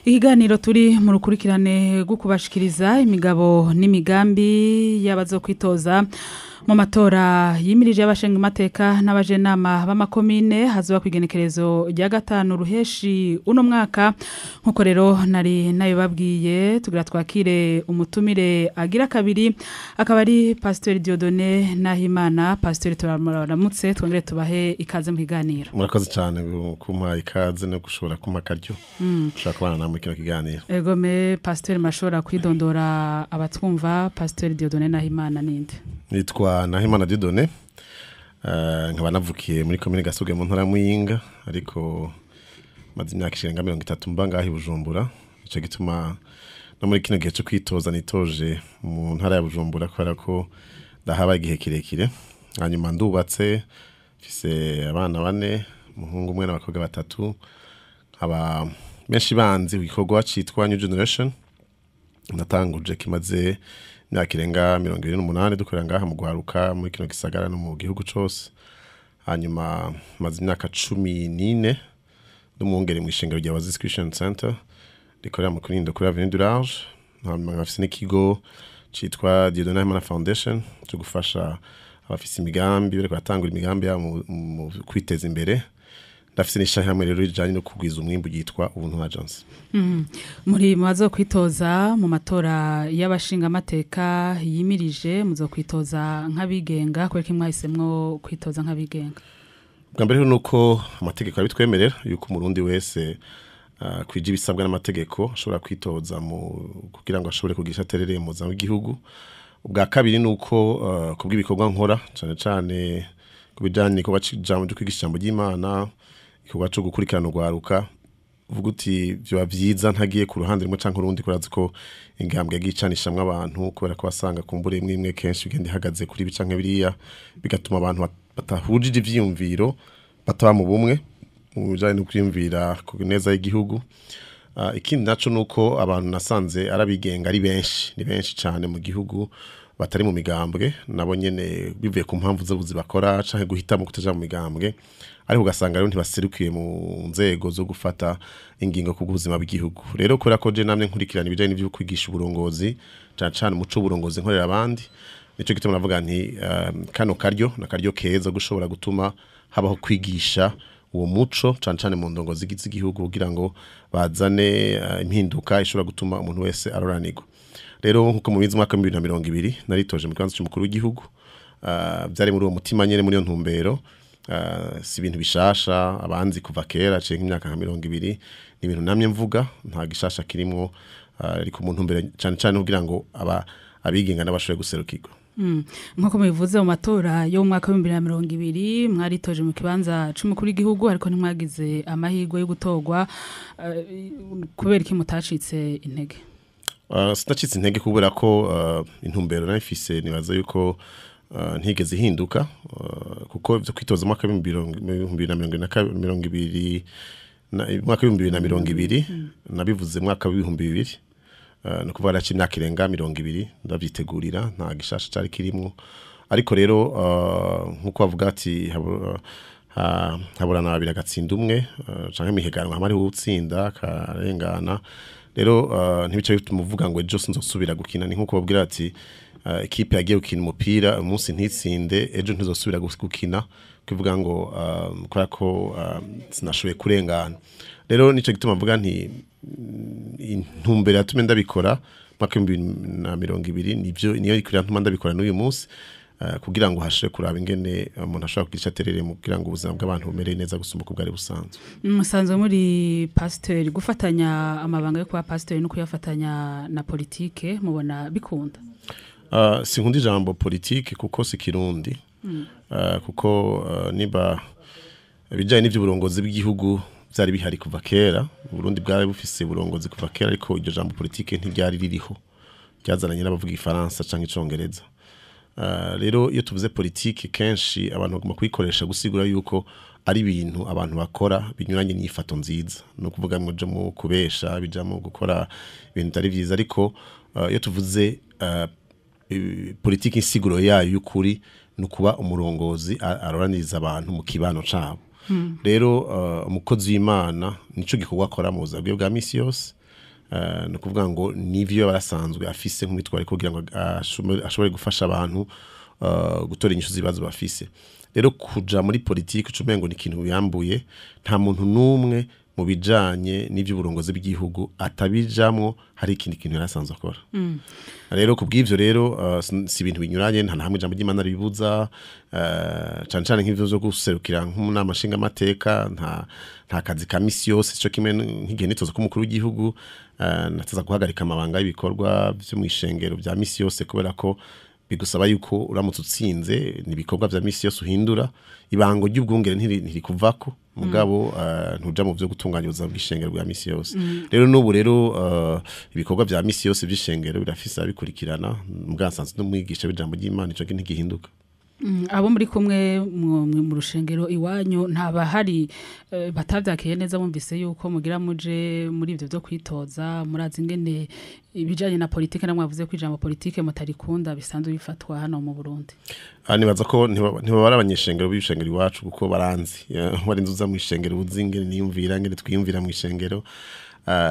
ikiganiro turi mu rukurikirane rwo kubashikiriza imigabo n'imigambi y'abazokwitoza mu matora yimirije y'abashinga amateka n'abajenama b'amakomine hazoba kwigenekerezo rya 5 ruheshi uno mwaka. Nkuko rero nari nabibabwiye, tugira twakire umutumire agira kabiri, akaba ari Pasteur Dieudonné Nahimana. Pasteur, turamuramutse twongere tubahe ikaze mu kiganiro. Murakoze cyane kumpa ikaze no gushobora kumpa akaryo ushobora kubana namwe kino kiganiro. Egome Pasteur, mashobora kwidondora abatwumva? Pasteur Dieudonné Nahimana ninde? Nitwa Nahimana Dieudonné, nkaba navukiye muri komine Gasoge mu ntara ya Muyinga, ariko maze imyaka irenga 30 mba ngaho i Bujumbura. Ico gituma no muri kino gihe cyo kwitoza nitoje mu ntara ya Bujumbura, kubera ko ndahaba igihe kirekire. Hanyuma ndubatse, mfise abana 4, umuhungu umwe n'abakobwa 3. Nkaba benshi banzi igikorwa citwa New Generation natanguje kimaze imyaka irenga 28 dukorera ngaha mu guharuka muri kino gisagara no mu gihugu cose. Hanyuma maze imyaka 14 n'umwungere mu ishengero rya Oasis Christian Center rikorera mu Kinindo kuri Avenue du Large. Hanyuma nkafise n'ikigo citwa Dieudonné Nahimana Foundation cyo gufasha abafise imigambi bariko baratangura imigambi yabo mu kwiteza imbere. Ndafise n'ishirahamwe rero rijanye no kugwiza umwimbu ryitwa Ubuntu Agence. Muri mubazo kwitoza mu matora y'abashinga amateka yimirije, muzo kwitoza nk'abigenga, kubera ko mwahisemwo kwitoza nk'abigenga? Bwa mbere nuko amategeko abitwemerera yuko umurundi wese kwija ibisabwa n'amategeko ashobora kwitoza mu kugira ngo ashobore kugisha aterereye mu buzima bw'igihugu. Ubwa kabiri nuko kubw'ibikorwa nkora cane cane kubijanye n'igikorwa c'ijambo ryo kwigisha ijambo ry'Imana, igikorwa co gukurikirana urwaruka, uvuga uti vyoba vyiza ntagiye ku ruhande rumwe canke urundi, kubera ko ingambwe yagiye icanishamwo abantu, kubera ko basanga kumbure imwe imwe kenshi bigenda ihagaze kuri ibi canke biriya, bigatuma abantu batahujije ivyiyumviro bataba mu bumwe mu bijanye no kwiyumvira ku neza y'igihugu. Ikindi naco nuko abantu nasanze arabigenga ari benshi, ni benshi cane mu gihugu batari mu migambwe, nabo nyene bivuye ku mpamvu z'ubuzi bakora canke guhitamo kutaja mu migambwe, ariko ugasanga rero ntibaserukiye mu nzego zo gufata ingingo ku buzima bw'igihugu. Rero kubera ko je namye nkurikirana ibijanye n'ivyo kwigisha uburongozi, cane cane umuco w'uburongozi nkorera abandi, nico gituma navuga nti kano karyo na karyo keza gushobora gutuma habaho kwigisha uwo muco cane cane mu ndongozi z'igihugu, kugira ngo bazane impinduka ishobora gutuma umuntu wese aroranirwa. Rero nkuko mubizi, mwaka wa 2020 naritoje mu kibanza c'umukuru w'igihugu, vyari muri uwo mutima nyene, muri iyo ntumbero. Si ibintu bishasha, abanzi kuva kera canke imyaka nka 20 ni ibintu namye mvuga, nta gishasha kirimwo, ariko mu ntumbero cane cane kugira ngo abigenga n'abashoboye guserukirwa. Nkuko mubivuze, mu matora yo mu mwaka wa 2020 mwaritoje mu kibanza c'umukuru w'igihugu, ariko ntimwagize amahirwe yo gutorwa. Kubera iki mutacitse intege? Sinacitse intege kubera ko intumbero nari nibaza yuko ntigeze ihinduka, kuko ivyo kwitoza mu mwaka w'2020 mwaka w'2020 nabivuze mu mwaka w'2000, no kuvuga raci imyaka irenga 20 ndavyitegurira, nta gishasha cari kirimwo. Ariko rero nkuko bavuga ati haburana babiri agatsinda umwe, canke mihiganwa hamwe ariho utsinda karengana. Rero ntibice bituma uvuga ngo ejo sinzosubira gukina. Ni nkuko babwira ati ekipe yagiye gukina umupira umunsi ntitsinde, ejo ntizosubira gukina, kuvuga ngo kubera ko sinashoboye kurengana. Rero nico gituma mvuga nti intumbero yatumye ndabikora mwaka w'2020 nivyo niyo ikwira ntuma ndabikora n'uyu munsi, kugira ngo hashe kuraba ingene umuntu ashobora kugira aterere mu kugira ngo ubuzima bw'abantu bumere neza gusumba uko bwari busanzwe. Musanzwe muri pasteur, gufatanya amabanga yo kuba pasteur no kuyafatanya na politike mubona bikunda? Sinkunda ijambo politike kuko si kirundi. Kuko niba ibijanye n'ivy'uburongozi bw'igihugu byari bihari kuva kera, Burundi bwari bufise uburongozi kuva kera, ariko iryo jambo politike ntiryari ririho, ryazananye n'abavuga igifaransa canke icongereza. Rero iyo tuvuze politike kenshi abantu bagomba kuyikoresha gusigura yuko ari ibintu abantu bakora binyuranye n'inyifato nziza, no kuvuga ngo byo mu kubesha bijamo gukora ibintu bitari vyiza, ariko iyo tuvuze politike insiguro yayo y'ukuri ni ukuba umurongozi aroraniriza abantu mu kibano cabo. Rero umukozi w'Imana nico gikorwa akora mu buzima bwiwe bwa misi yose. Ni ukuvuga ngo n'ivyo barasanzwe afise nk'umwitwariko kugira ngo ashobore gufasha abantu gutora inyishu z'ibibazo bafise. Rero kuja muri politike uca umengo ni ikintu wiyambuye, nta muntu n'umwe mu bijanye n'ivy'uburongozi bw'igihugu atabijamwo hari ikindi kintu yari asanzwe akora. Rero kubw'ivyo rero si ibintu binyuranye, nta na hamwe ijambo ry'Imana ribibuza, cane cane nk'ivyo vyo guserukira nk'umunama nshingamateka, nta kazi ka misi yose, ico kimwe nk'igihe nitoza ko umukuru w'igihugu, nataza guhagarika amabanga y'ibikorwa vyo mw'ishengero vya misi yose, kubera ko bigusaba yuko uramutse utsinze ni ibikorwa vya misi yose uhindura, ibango ry'ubwungere ntirikuvako, mugabo ntuja mu vyo gutunganya ubuzima bw'ishengero bwa misi yose. Rero n'ubu rero ibikorwa vya misi yose vy'ishengero birafise abikurikirana, mugabo nsanzwe n'umwigisha w'ijambo ry'Imana, ico ntigihinduka. Abo muri kumwe mu rushengero iwanyu ntabahari batavyakiye neza bumvise yuko mugira muje muri ivyo vyo kwitoza, murazi ingene ibijanye na politike, namwe mwavuze ko ijambo politike mutarikunda bisanzwe bifatwa hano mu Burundi. Nibaza ko ntibabara abanyeshengero b'ishengero iwacu kuko baranzi. Warinze uza mw'ishengero uzi ingene niyumvira, ingene twiyumvira mw'ishengero.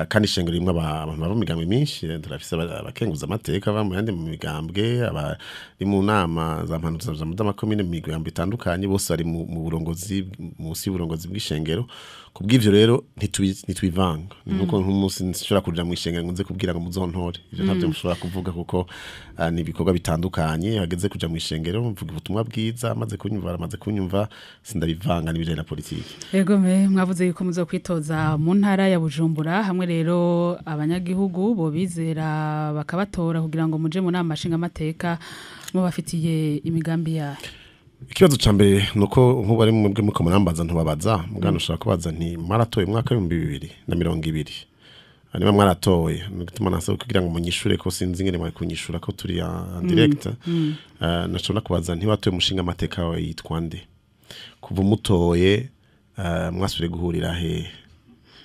Kandi ishengero rimwe abantu bava mu migambwe myinshi, turafise abakenguza amateka bava mu yandi mu migambwe, abari mu nama za mpanuzo z'amakomine mu migambwe itandukanye, bose bari mu burongozi, munsi y'uburongozi bw'ishengero. Kubw'ivyo rero ntitwivanga. Ni nkuko nk'umunsi nshobora kuja mw'ishengero ngo nze kubwira ngo muzontore, ivyo ntavyo mushobora kuvuga kuko ni ibikorwa bitandukanye. Hageze kuja mw'ishengero mvuga ubutumwa bwiza, amaze kunyumva baramaze kunyumva, sindabivanga n'ibijanye na politike. Yego me mwavuze yuko muzokwitoza mu ntara ya Bujumbura, hamwe rero abanyagihugu bo bizera bakabatora kugira ngo muje mu nama nshingamateka mubafitiye imigambi yayo. Ikibazo ca mbere nuko nkuba ari mwebwe muko murambaza ntubabaza, mugano ushaka kubaza nti mwaratoye umwaka w'ibihumbi bibiri na mirongo ibiri, niba mwaratoye nigituma nasaba kugira ngo munyishure ko sinzi ingene mwari kunyishura ko turi en direct. Nashobora kubaza nti watoye umushinga amateka wawe yitwa nde, kuva umutoye mwasubire guhurira hehe,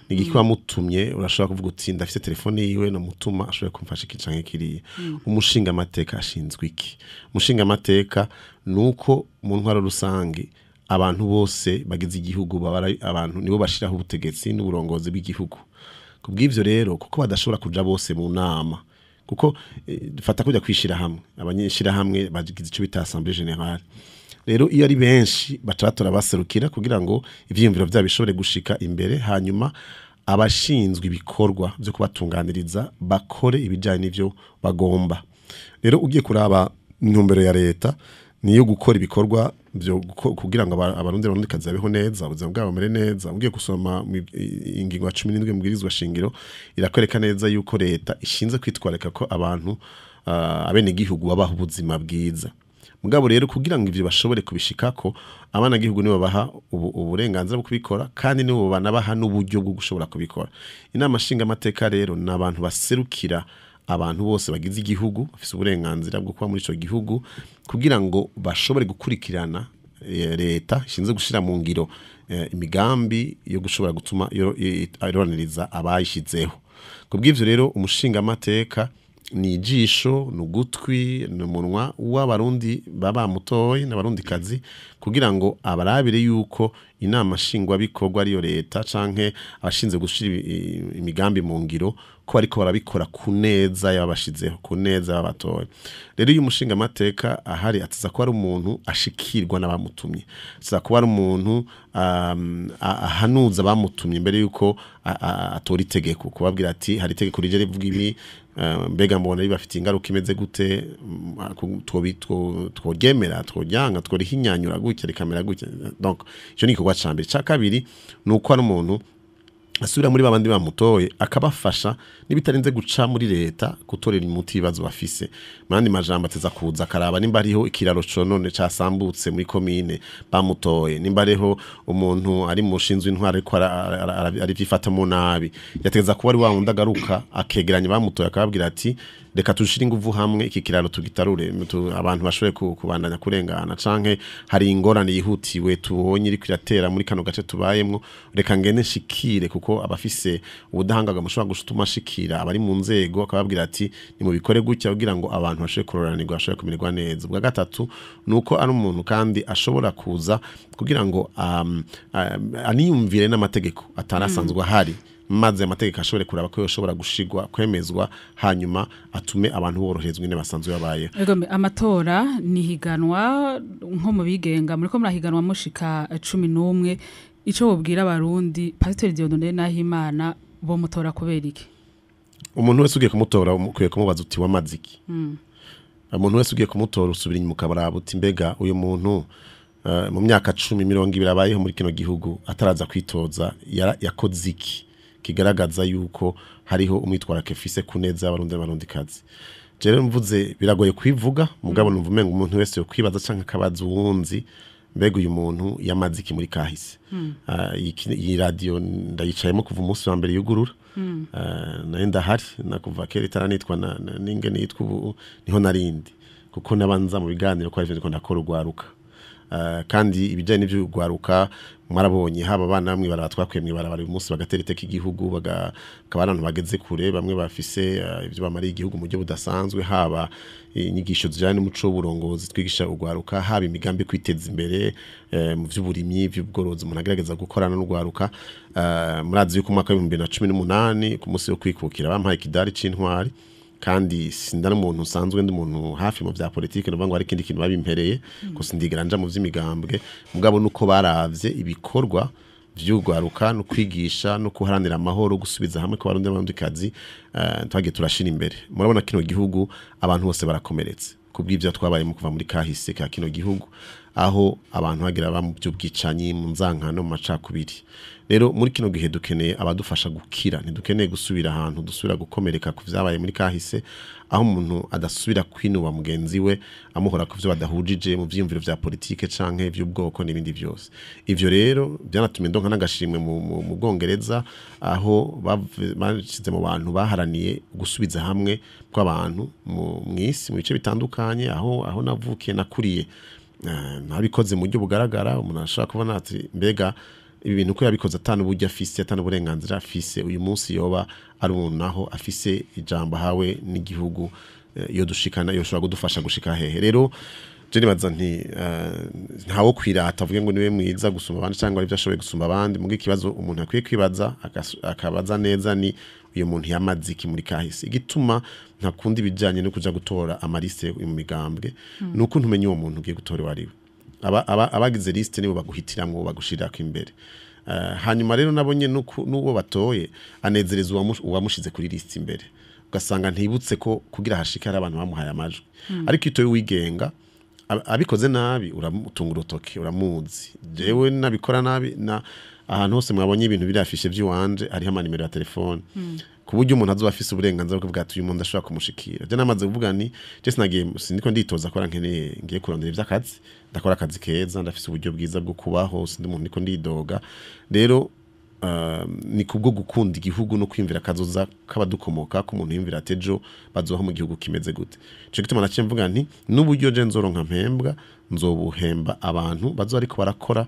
nigiki wamutumye? Urashobora kuvuga uti ndafise telefone yiwe no mutuma ashobora kumfasha iki canke kiriya. Umushinga amateka ashinzwe iki? Umushinga amateka nuko mu ntwaro rusange abantu bose bagize igihugu babara abantu nibo bashiraho ubutegetsi n'uburongozi bw'igihugu. Kubw'ivyo rero kuko badashobora kuja bose mu nama, kuko fata kujya kwishira hamwe, abanyeshira hamwe bagize ico bita assemblée générale. Rero iyo ari benshi baca batora baserukira kugira ngo ivyiyumviro vyabo bishobore gushika imbere, hanyuma abashinzwe ibikorwa vyo kubatunganiriza bakore ibijanye n'ivyo bagomba. Rero ugiye kuraba intumbero ya leta niyo gukora ibikorwa byo kugira ngo abarundi barundikazi babeho neza, ubuzima bwabo bumere neza. Ugiye gusoma ingingo ya 17 mbwirizwa shingiro irakwereka neza yuko leta ishinzwe kwitwararika ko abantu abenegihugu babaho ubuzima bwiza. Mugabo rero kugira ngo ivyo bashobore kubishikako, abanagihugu nibo baha uburenganzira bwo kubikora, kandi nibo banabaha n'uburyo bwo gushobora kubikora. Inama nshingamateka rero ni abantu baserukira abantu bose bagize igihugu, bafise uburenganzira bwo kuba muri ico gihugu, kugira ngo bashobore gukurikirana leta ishinzwe gushira mu ngiro imigambi yo gushobora gutuma iroraniriza abayishizeho. Kubw'ivyo rero umushingamateka ni ijisho, ni ugutwi, ni umunwa w'abarundi baba mutoyi n'abarundikazi, kugira ngo abarabire yuko inama nshingwabikorwa ariyo leta canke abashinzwe gushira imigambi mu ngiro ko bariko barabikora ku neza y'ababashizeho, ku neza y'abatoye. Rero iyo umushingamateka ahari ateza kuba ari umuntu ashikirwa n'abamutumye, ateza kuba ari umuntu ahanuza abamutumye mbere yuko atora itegeko, kubabwira ati hari itegeko rije rivuga ibi, mbega mbona ribafitiye ingaruka imeze gute, tworyemera, tworyanga, tworihinyanyura gutya rikamera gutya. Donc ico ni igikorwa ca mbere. Ca kabiri ni uko ari umuntu Asubira muri babandi bamutoye, akabafasha nibitarenze guca muri leta gutorera umuti ibibazo bafise. Mandi majambo, ateza kuza akaraba nimba hariho ikiraro conone casambutse muri komine bamutoye, nimba hariho umuntu ari mu shinzwe intwaro ariko ari vyifatamo nabi, yategeza kuba ari wa wundi agaruka akegeranya bamutoye, akababwira ati: "Reka tushire inguvu hamwe, iki kiraro tugitarure, abantu bashobore kubandanya kurengana, canke hari ingorane yihutiwe tubonye iriko iratera muri kano gace tubayemwo, reka ngende nshikire," kuko abafise ubudahangarwa mushobora gutuma ashikira abari mu nzego, akababwira ati: "Nimubikore gutya," kugira ngo abantu bashobore kuroranirwa, bashobore kumererwa neza. Ubwa gatatu nuko ari umuntu kandi ashobora kuza kugira ngo aniyumvire n'amategeko atarasanzwe ahari, maze amategeko ashobore kuraba ko yoshobora gushigwa, kwemezwa, hanyuma atume abantu boroherezwa ingene basanzwe babayeho. Ego, amatora ni higanwa nko mu bigenga, muriko murahiganwa mushika 11. Ico wobwira Abarundi, Pasiteri Dieudonné Nahimana bo mutora kubera iki? Umuntu wese ugiye kumutora ukwiye kumubaza uti: "Wamaze iki?" Umuntu wese ugiye kumutora usubira inyuma ukabaraba uti: "Mbega uyu muntu mu myaka 10, 20 abayeho muri kino gihugu ataraza kwitoza, yakoze iki kigaragaza yuko hariho umwitwarariko afise ku neza y'Abarundi n'Abarundikazi?" Jewe mvuze biragoye kwivuga, mugabo numva umenga umuntu wese yo kwibaza canke akabaza uwunzi: "Mbega uyu muntu yamaze iki muri kahise?" Iyi radio ndayicayemo kuva umunsi wa mbere yugurura. Nayo ndahari na kuva kera itaranitwa n'ingene yitwa ubu, niho narindi, kuko nabanza mu biganiro ko arivyo ndiko ndakora urwaruka. Kandi ibijanye n'ivy'urwaruka mwarabonye, haba abana bamwe baraba twakwiye mw'ibarabara uyu munsi bagatera iteka igihugu, bakaba ari abantu bageze kure, bamwe bafise ivyo bamariye igihugu mu buryo budasanzwe, haba inyigisho zijanye n'umuco w'uburongozi twigisha urwaruka, haba imigambi yo kwiteza imbere mu vy'uburimyi, vy'ubworozi umuntu agerageza gukorana n'urwaruka. Murazi yuko umwaka wa 2018 ku munsi wo kwikukira bampaye ikidari c'intwari, kandi sinda n'umuntu usanzwe ndi umuntu hafi mu vya politike, nuvuga ngo hari ikindi kintu babimpereye ko sindigera nja mu vy'imigambwe, mugabo nuko baravye ibikorwa vy'urwaruka no kwigisha no kuharanira amahoro, gusubiza hamwe ko Barundi n'Abarundikazi, twagiye turashira imbere. Murabona kino gihugu abantu bose barakomeretse kubw'ivyo twabayemo kuva muri kahise ka kino gihugu, aho abantu bagira ba mu by'ubwicanyi, mu nzankano, mu macakubiri. Rero muri kino gihe dukeneye abadufasha gukira, ntidukeneye gusubira ahantu dusubira gukomereka ku vyabaye muri kahise, aho umuntu adasubira kwinuba mugenzi we amuhora ku vyo badahujije mu vyiyumviro vya politike canke vy'ubwoko n'ibindi vyose. Ivyo rero byanatumye ndonka n'agashimwe mu Bwongereza, aho bashize mu bantu baharaniye gusubiza hamwe kw'abantu mw'isi mu bice bitandukanye aho navukiye nakuriye. Nabikoze mu buryo bugaragara. Umuntu ashobora kubona ati: "Mbega ibi bintu ko yabikoze atanu uburyo afise, atanu uburenganzira afise, uyu munsi yoba ari umuntu naho afise ijambo ahawe n'igihugu, iyo dushikana yoshobora kudufasha gushika hehe?" Rero je nibaza nti ntawo kwirata avuge ngo niwe mwiza gusumba abandi cyangwa arivyo ashoboye gusumba abandi. Muga ikibazo umuntu akwiye kwibaza akabaza neza ni: "Uyu muntu yamaze iki muri kahise?" Igituma ntakunda ibijanye no kuja gutora amaliste mu migambwe nuko ntumenye uwo muntu ugiye gutora uwo ari we. Abagize liste nibo baguhitiramwo, bagushirako imbere. Hanyuma rero nabonye n'uwo batoye anezereza uwamushize kuri liste imbere, ugasanga ntibutse ko kugira hashike hari abantu bamuhaye amajwi. Ariko iyo utoye uwigenga, abikoze nabi uramutunga urutoke, uramuzi. Jewe nabikora nabi, na ahantu hose mwabonye ibintu biri afishe by'iwanje hariho amanimero ya telefone, ku buryo umuntu azoba afise uburenganzira bwo kuvuga ati: "Uyu muntu ashobora kumushikira." Je namaze kuvuga ni je sinagiye, sindiko nditoza kora nkeneye ngiye kurondera ivy'akazi. Ndakora akazi keza, ndafise uburyo bwiza bwo kubaho, sindi umuntu ndiko ndidoga. Rero ni kubwo gukunda igihugu no kwiyumvira akazoza k'abadukomoka, ko umuntu yiyumvira ati: "Ejo bazoha mu gihugu kimeze gute?" Ico gituma naciye mvuga nti: "N'uburyo je nzoronka mpembwa, nzobuhemba abantu bazoba ariko barakora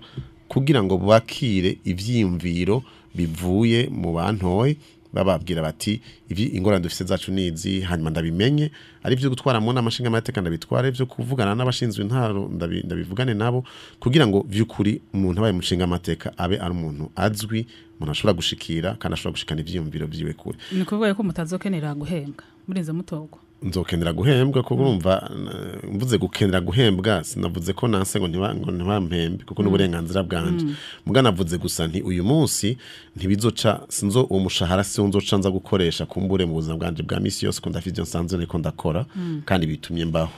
kugira ngo bakire ivyiyumviro bivuye mu bantoye, bababwira bati: 'Ibi ingorane dufise zacu nizi,' hanyuma ndabimenye ari ivyo gutwara mu nama nshingamateka ndabitware, ivyo kuvugana n'abashinzwe intaro ndabivugane nabo, kugira ngo vy'ukuri umuntu abaye mu nshingamateka abe ari umuntu azwi, umuntu ashobora gushikira kandi ashobora gushikana ivyiyumviro vyiwe kure." Ni ukuvuga ko mutazokenera guhembwa murinze mutorwa? Nzokenera guhembwa, kuko urumva mvuze gukenera guhembwa sinavuze ko nanse ngo ntibampembe, kuko n'uburenganzira bwanje. Muga navuze gusa nti uyu munsi ntibizoca sinzo uwo mushahara si nzoca nza gukoresha kumbure mu buzima bwanje bwa misi yose, ko ndafite ivyo nsanzwe niko ndakora kandi bitumye mbaho.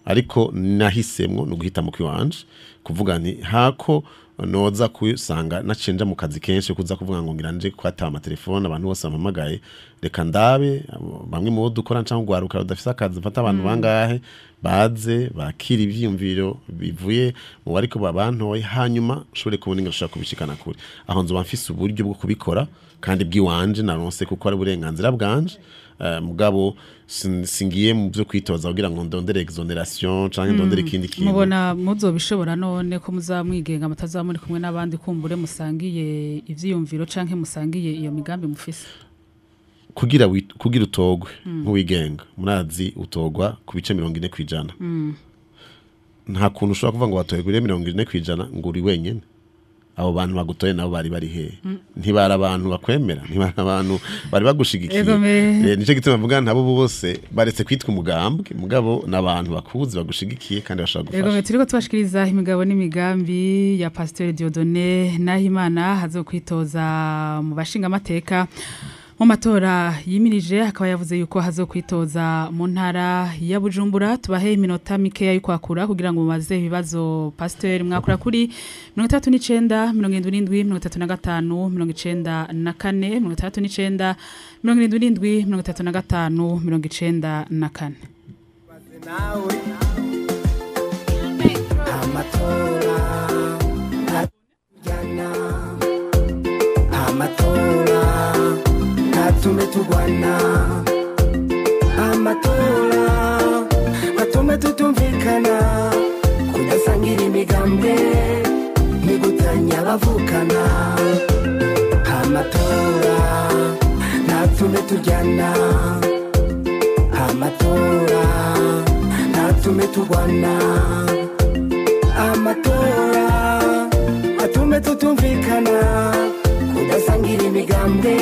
Ariko nahisemwo no guhitamo kwiwanje kuvuga nti hako Noza kusanga nacenja mu kazi kenshi kuza kuvuga ngo ngira nje kwata amatelefone abantu bose bampamagaye, reka ndabe bamwe mu bo dukora canke ugwaruka rudafise akazi, mfata abantu bangahe baze bakira ivyiyumviro bivuye mu bariko babantoye, hanyuma nshobore kubona ingene nshobora kubishikana kure. Aho nzoba mfise uburyo bwo kubikora kandi bw'iwanje naronse, kuko ari uburenganzira bwanje. Mugabo singiye mu byo kwitoza kugira ngo ndondere exonération canke ndondere ikindi kintu. Mubona muzobishobora none ko muzamwigenga, mutazamuri kumwe n'abandi kumbure musangiye ivyiyumviro canke musangiye iyo migambi mufise? Kugira utogwe nk'uwigenga, murazi utogwa ku bice 40%. Nta kuntu ushobora kuvuga ngo watoye kuri 40% ngo uri wenyene. Abo bantu bagutoye nabo bari bari hehe? Ntibari abantu bakwemera, ntibari abantu bari bagushigikiye. Nico gituma mvuga ntabo bose baretse kwitwa umugambwe, mugabo n'abantu bakuzi bagushigikiye kandi bashaka gufasha. Ego, turiko tubashikiriza imigabo n'imigambi ya Pasteur Dieudonné Nahimana hazokwitoza mu bashinga amateka mu matora yimirije, akaba yavuze yuko hazokwitoza mu ntara ya Bujumbura. Tubahe iminota mikeya y'ukwakura kugira ngo mubaze ibibazo Pasteur. Mwakura kuri 39 77 35 94, 39 77 35 94. Amatora amatora atume tugwana, amatora atume tutumvikana, kudasangira imigambwe nigutanya abavukana, amatora natume tujyana, amatora natume tugwana, amatora atume tutumvikana, kudasangira imigambwe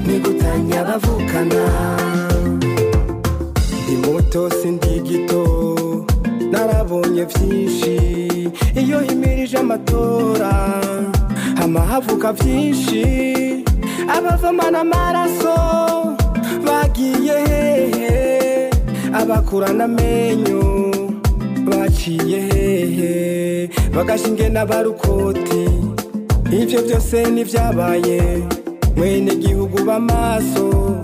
nigutanya abavukana. Ndi muto sindi gito, narabonye vyinshi, iyo himirije amatora hama havuka vyinshi, abavomana amaraso bagiye hehe, abakurana amenyo baciye hehe, bagashinge n'abarukoti, ivyo vyose nivyabaye mwene gihugu b'amaso,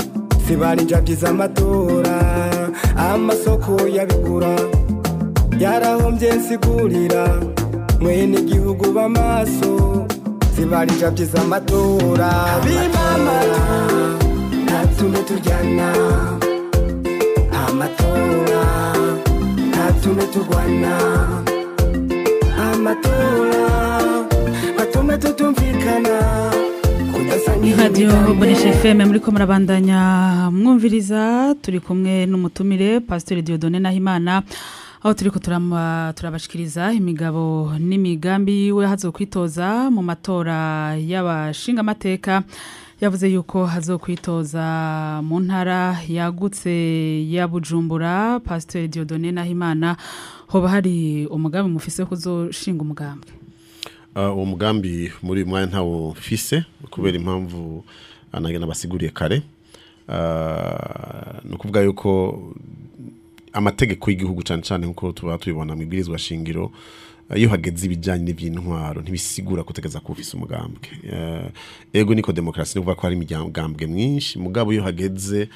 sibari njabyi z'amatora, amasoko yabigura yarahombye nsigurira, mwene gihugu b'amaso, sibari njabyi z'amatora, bimama natume tujyana, amatora natume tugwana, amatora atume tutumvikana. Radio Bonesha FM muriko murabandanya mwumviriza, turi kumwe n'umutumire Pasteur Dieudonné Nahimana, aho turiko turabashikiriza imigabo n'imigambi yiwe hazokwitoza mu matora y'abashinga amateka. Yavuze yuko hazokwitoza mu ntara yagutse ya Bujumbura. Pasteur Dieudonné Nahimana, hoba hari umugambi mufise kuzoshinga umugambi? Uwo mugambi muri mwanya ntawo mfise kubera impamvu anagenda basiguriye kare. No kuvuga yuko amategeko y'igihugu cyane cyane nkuko tuba tubibona mu ibwirizwa shingiro, iyo hageze ibijanye n'ivy'intwaro ntibisigura kutegeza kufisa umugambwe. Ego niko demokrasi, nukuvuga ko hari imigambwe myinshi, mugabo iyo hageze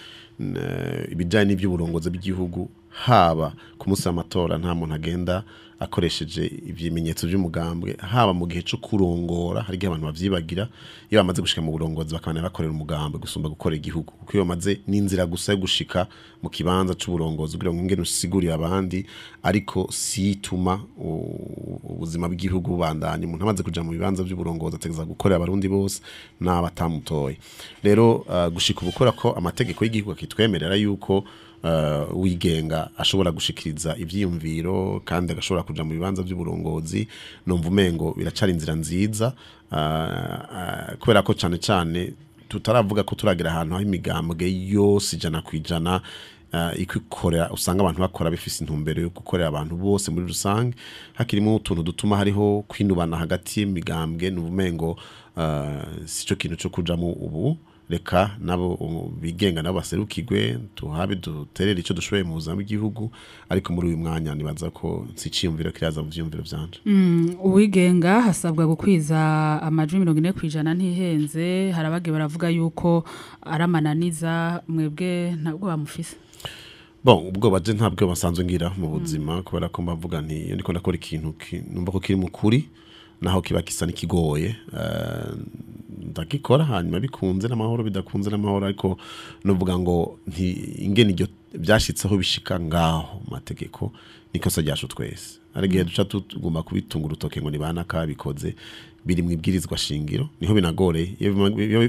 ibijanye n'ivy'uburongozi bw'igihugu, haba ku munsi w'amatora nta muntu agenda akoresheje ibimenyetso by'umugambwe, haba mu gihe cyo kurongora hari igihe abantu bavyibagira, iyo bamaze gushika mu burongozi bakabana bakorera umugambwe gusumba gukora igihugu, kuko iyo bamaze n'inzira gusa yo gushika mu kibanza c'uburongozi kugira ngo ingene usigurire abandi, ariko si ituma ubuzima bw'igihugu bubandanya. Umuntu amaze kuja mu bibanza by'uburongozi ategeza gukorera abarundi bose n'abatamutoye. Rero gushika ubukora ko amategeko y'igihugu akitwemerera yuko wigenga ashobora gushikiriza ivyiyumviro kandi agashobora kuja mu bibanza by'uburongozi, numva umengo biracari inzira nziza, kubera ko cane cane tutaravuga ko turagira ahantu aho imigambwe yose 100% ikukorera, usanga abantu bakora bifise intumbero yo gukorera abantu bose muri rusange, hakirimo utuntu dutuma hariho kwinubana hagati y'imigambwe, numva umengo sico kintu co kujamo ubu. Reka nabo bigenga nabo baserukirwe, tuhabe duterere ico dushoboye mu buzima bw'igihugu. Ariko muri uyu mwanya nibaza ko nsiciyumviro kiraza mu vyiyumviro vyanje. Uwigenga hasabwa gukwiza amajwi 40%, ntihenze. Harabage baravuga yuko aramananiza, mwebwe ntabwo bamufise? Bon, ubwo baje ntabwo basanzwe ngira mu buzima, kubera ko mbavuga nti iyo ndiko ndakora ikintu numva ko kiri mu kuri, naho kiba kisa n'ikigoye, ndagikora, hanyuma bikunze n'amahoro, bidakunze n'amahoro. Ariko nuvuga ngo nti ingene iryo byashitseho bishika ngaho mu mategeko nikosa ryacu twese. Ari igihe duca tugomba kubitunga urutoke ngo ni banaka babikoze. Biri mu ibwirizwa shingiro, niho binagore.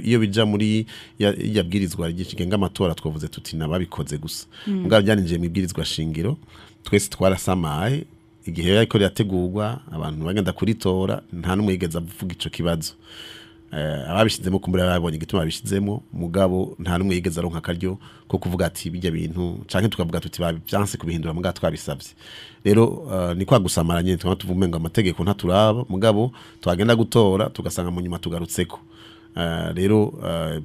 Iyo bija muri ya bwirizwa rigenga amatora, twavuze tuti nababikoze gusa. Mugabo byaninjiye mu ibwirizwa shingiro, twese twarasamaye igihe yariko rirategurwa, abantu bagenda kuritora, nta n'umwe yigeze avuga ico kibazo. Ababishizemo kumbura babonye igituma babishizemo, mugabo nta n'umwe yigeze aronka akaryo ko kuvuga ati bijya bintu, canke tukavuga tuti babyanse kubihindura mugabo twabisavye. Rero ni kwa gusamara nyene, twaba tuvuga ngo amategeko ntaturaba, mugabo twagenda gutora tugasanga mu nyuma tugarutseko. Rero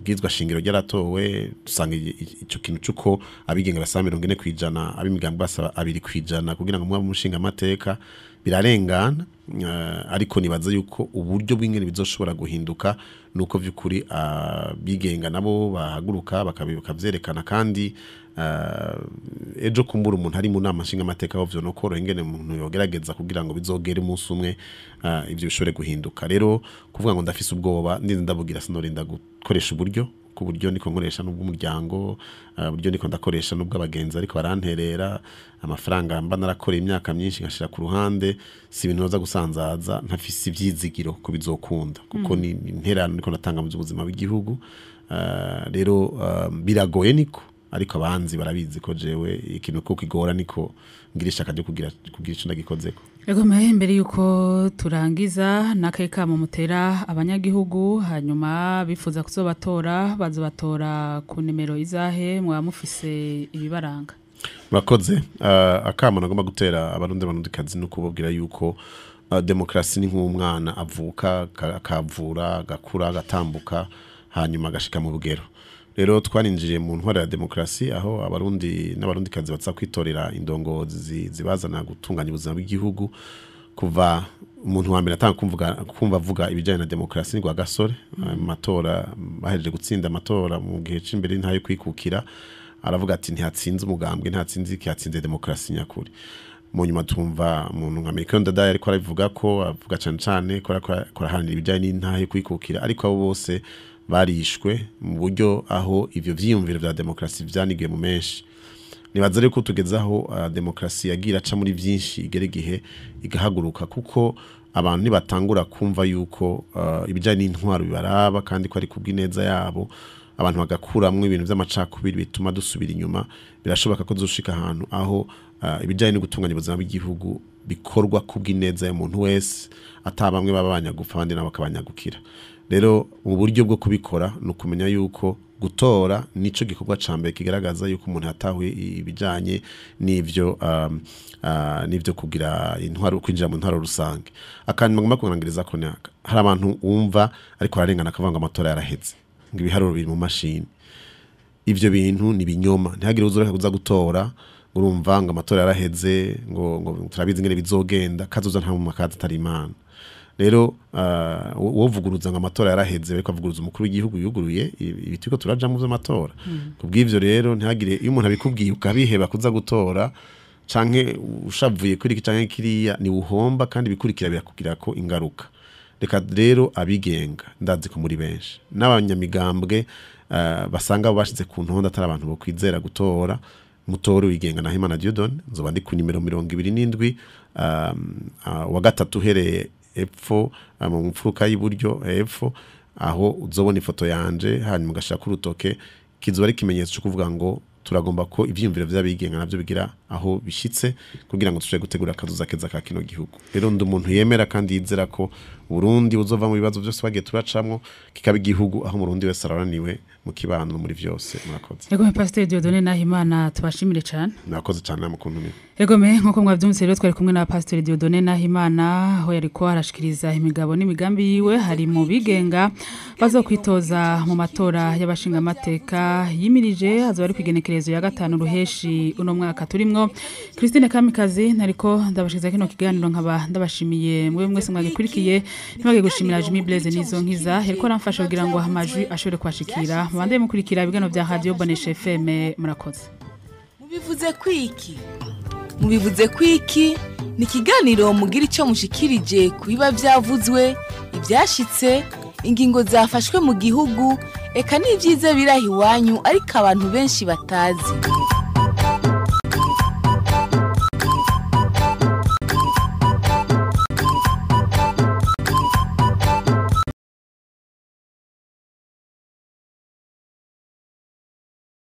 bwizwa shingiro ryaratowe, dusanga ico kintu cuko abigenga basaba 40%, ab'imigambi basaba 2% kugira ngo mwabe umushinga amateka, birarengana. Ariko nibaza yuko uburyo bw'ingene bizoshobora guhinduka nuko vy'ukuri abigenga nabo bahaguruka bakavyerekana. Kandi ejo kumbura umuntu ari mu nama nshinga amateka ho vyo koroha ingene umuntu yogerageza kugira ngo bizogere umunsi umwe ivyo bishobore guhinduka. Rero kuvuga ngo ndafise ubwoba, ndinze ndabugira, sinorinda gukoresha uburyo, ku buryo niko nkoresha n'ubw'umuryango, uburyo niko ndakoresha n'ubw'abagenzi ariko baranterera amafaranga mba narakoreye imyaka myinshi nkashira ku ruhande. Si ibintu noza gusanzaza ntafise ivyizigiro ko bizokunda, kuko ni intererano niko natanga mu buzima bw'igihugu. Rero biragoye niko, ariko abanzi barabizi ko jewe ikintu ko kigora niko ngira ishaka ryo kugira ico ndagikozeko. Ego, mbere yuko turangiza, n'akahe mu mutera abanyagihugu hanyuma bifuza kuzobatora, bazobatora ku nimero izahe? Mwaba mufise ibibaranga? Murakoze. Akamo nagomba gutera Abarundi, Abarundikazi no kubabwira yuko demokrasi ni nk'umwana avuka, akavura, agakura, agatambuka, hanyuma agashika mu bugero. Rero twarinjiriye mu ntwaro ya demokrasi, aho Abarundi n'Abarundikazi baza kwitorera indongozi zibazana gutunganya ubuzima bw'igihugu. Kuva umuntu wa mbere atanga kumva avuga ibijyanye na demokrasi ni Rwagasore, mu matora bahejeje gutsinda amatora mu gihe c'imbere ntayo kwikukira, aravuga ati ntihatsinze umugambwe, ntihatsinze iki, hatsinze demokrasi nyakuri. Mu nyuma tumva umuntu nka Melchior Ndadaye ariko arabivuga, ko avuga cane cane ko araharanira ibijyanye n'intahe kwikukira. Ariko abo bose barishwe mu buryo aho ivyo vyiyumviro vya demokrasi vyanigiwe mu menshi. Nibaza rero ko tugezaho demokrasi yagira aca muri vyinshi, igere igihe igahaguruka, kuko abantu nibatangura kumva yuko ibijyanye n'intwaro bibaraba kandi ko ari kubw'ineza yabo, abantu bagakuramwo ibintu vy'amacakubiri bituma dusubira inyuma, birashoboka ko dushika ahantu aho ibijyanye no gutunganya ubuzima bw'igihugu bikorwa kubw'ineza y'umuntu wese, atabamwe baba banyagupfa abandi nabo bakabanyagukira. Rero uburyo bwo kubikora ni ukumenya yuko gutora nico gikorwa ca mbere kigaragaza yuko umuntu yatahuye ibijanye n'ivyo n'ivyo kugira intwaro, kwinjira mu ntwaro rusange. Akandi ngomba kurangiriza ko naka hari abantu wumva ariko ararengana akavuga ngo amatora yaraheze, ngo ibiharuro biri mu mashini. Ivyo bintu ni binyoma. Ntihagire uzureka kuza gutora, urumva ngo amatora yaraheze, ngo turabizi ingene bizogenda, kazoza nta mu makazi atari Imana. Rero wovuguruza ngo amatora yaraheze, ariko avuguruza umukuru w'igihugu yuguruye ibitiko turaja mu vy'amatora. Kubw'ivyo rero ntihagire iyo umuntu abikubwiye ukabiheba kuza gutora, canke ushavuye kuri iki canke kiriya, ni uhomba kandi bikurikira birakugirako ingaruka. Reka rero abigenga, ndazi ko muri benshi n'abanyamigambwe basanga abo bashize ku ntonde atari abantu bo kwizera gutora, mutore wigenga Nahimana Dieudonne. Nzoba ndi ku nimero 27, wa gatatu uhereye epfo, mu mfuruka y'iburyo epfo, aho uzobona ifoto yanje, hanyuma ugashira ku rutoke, kizoba ari ikimenyetso cyo kuvuga ngo Turagomba ko ivyiyumviro vy'abigenga navyo bigira aho bishitse kugira ngo dushobore gutegura akazoza keza ka kino gihugu. Rero ndi umuntu yemera kandi yizera ko Burundi buzova mu bibazo byose bagiye turacamwo, kikaba igihugu aho Umurundi wese araraniwe mu kibano no muri vyose. Murakoze. Ego, Pasiteri Dieudonné Nahimana, tubashimire cyane. Murakoze cyane namukuntumira. Egome, nkuko mwavyumvise rero, twari kumwe na Pasiteri Dieudonné Nahimana, aho yariko arashikiriza imigabo n'imigambi yiwe. Hari mu bigenga bazokwitoza mu matora y'abashingamateka yimirije, azoba ari kwigenekerezo ya 5 ruheshi uno mwaka turimwo. Christine Kamikazi nariko ndabashikiza kino kiganiro, nkaba ndabashimiye mwe mwese mwagikurikiye. Ntibagiye gushimira Jimmy Blaise nizo nkiza yariko aramfasha kugira ngo amajwi ashobore kwashikira. Mubandeye mukurikira ibiganiro bya Radio Bonesha FM. Murakoze. Mubivuze kwiki? Mubivuze kwiki ni ikiganiro mugira icyo mushikirije ku biba byavuzwe, ibyashitse, ingingo zafashwe mu gihugu, eka n'ibyiza biraha iwanyu ariko abantu benshi batazi.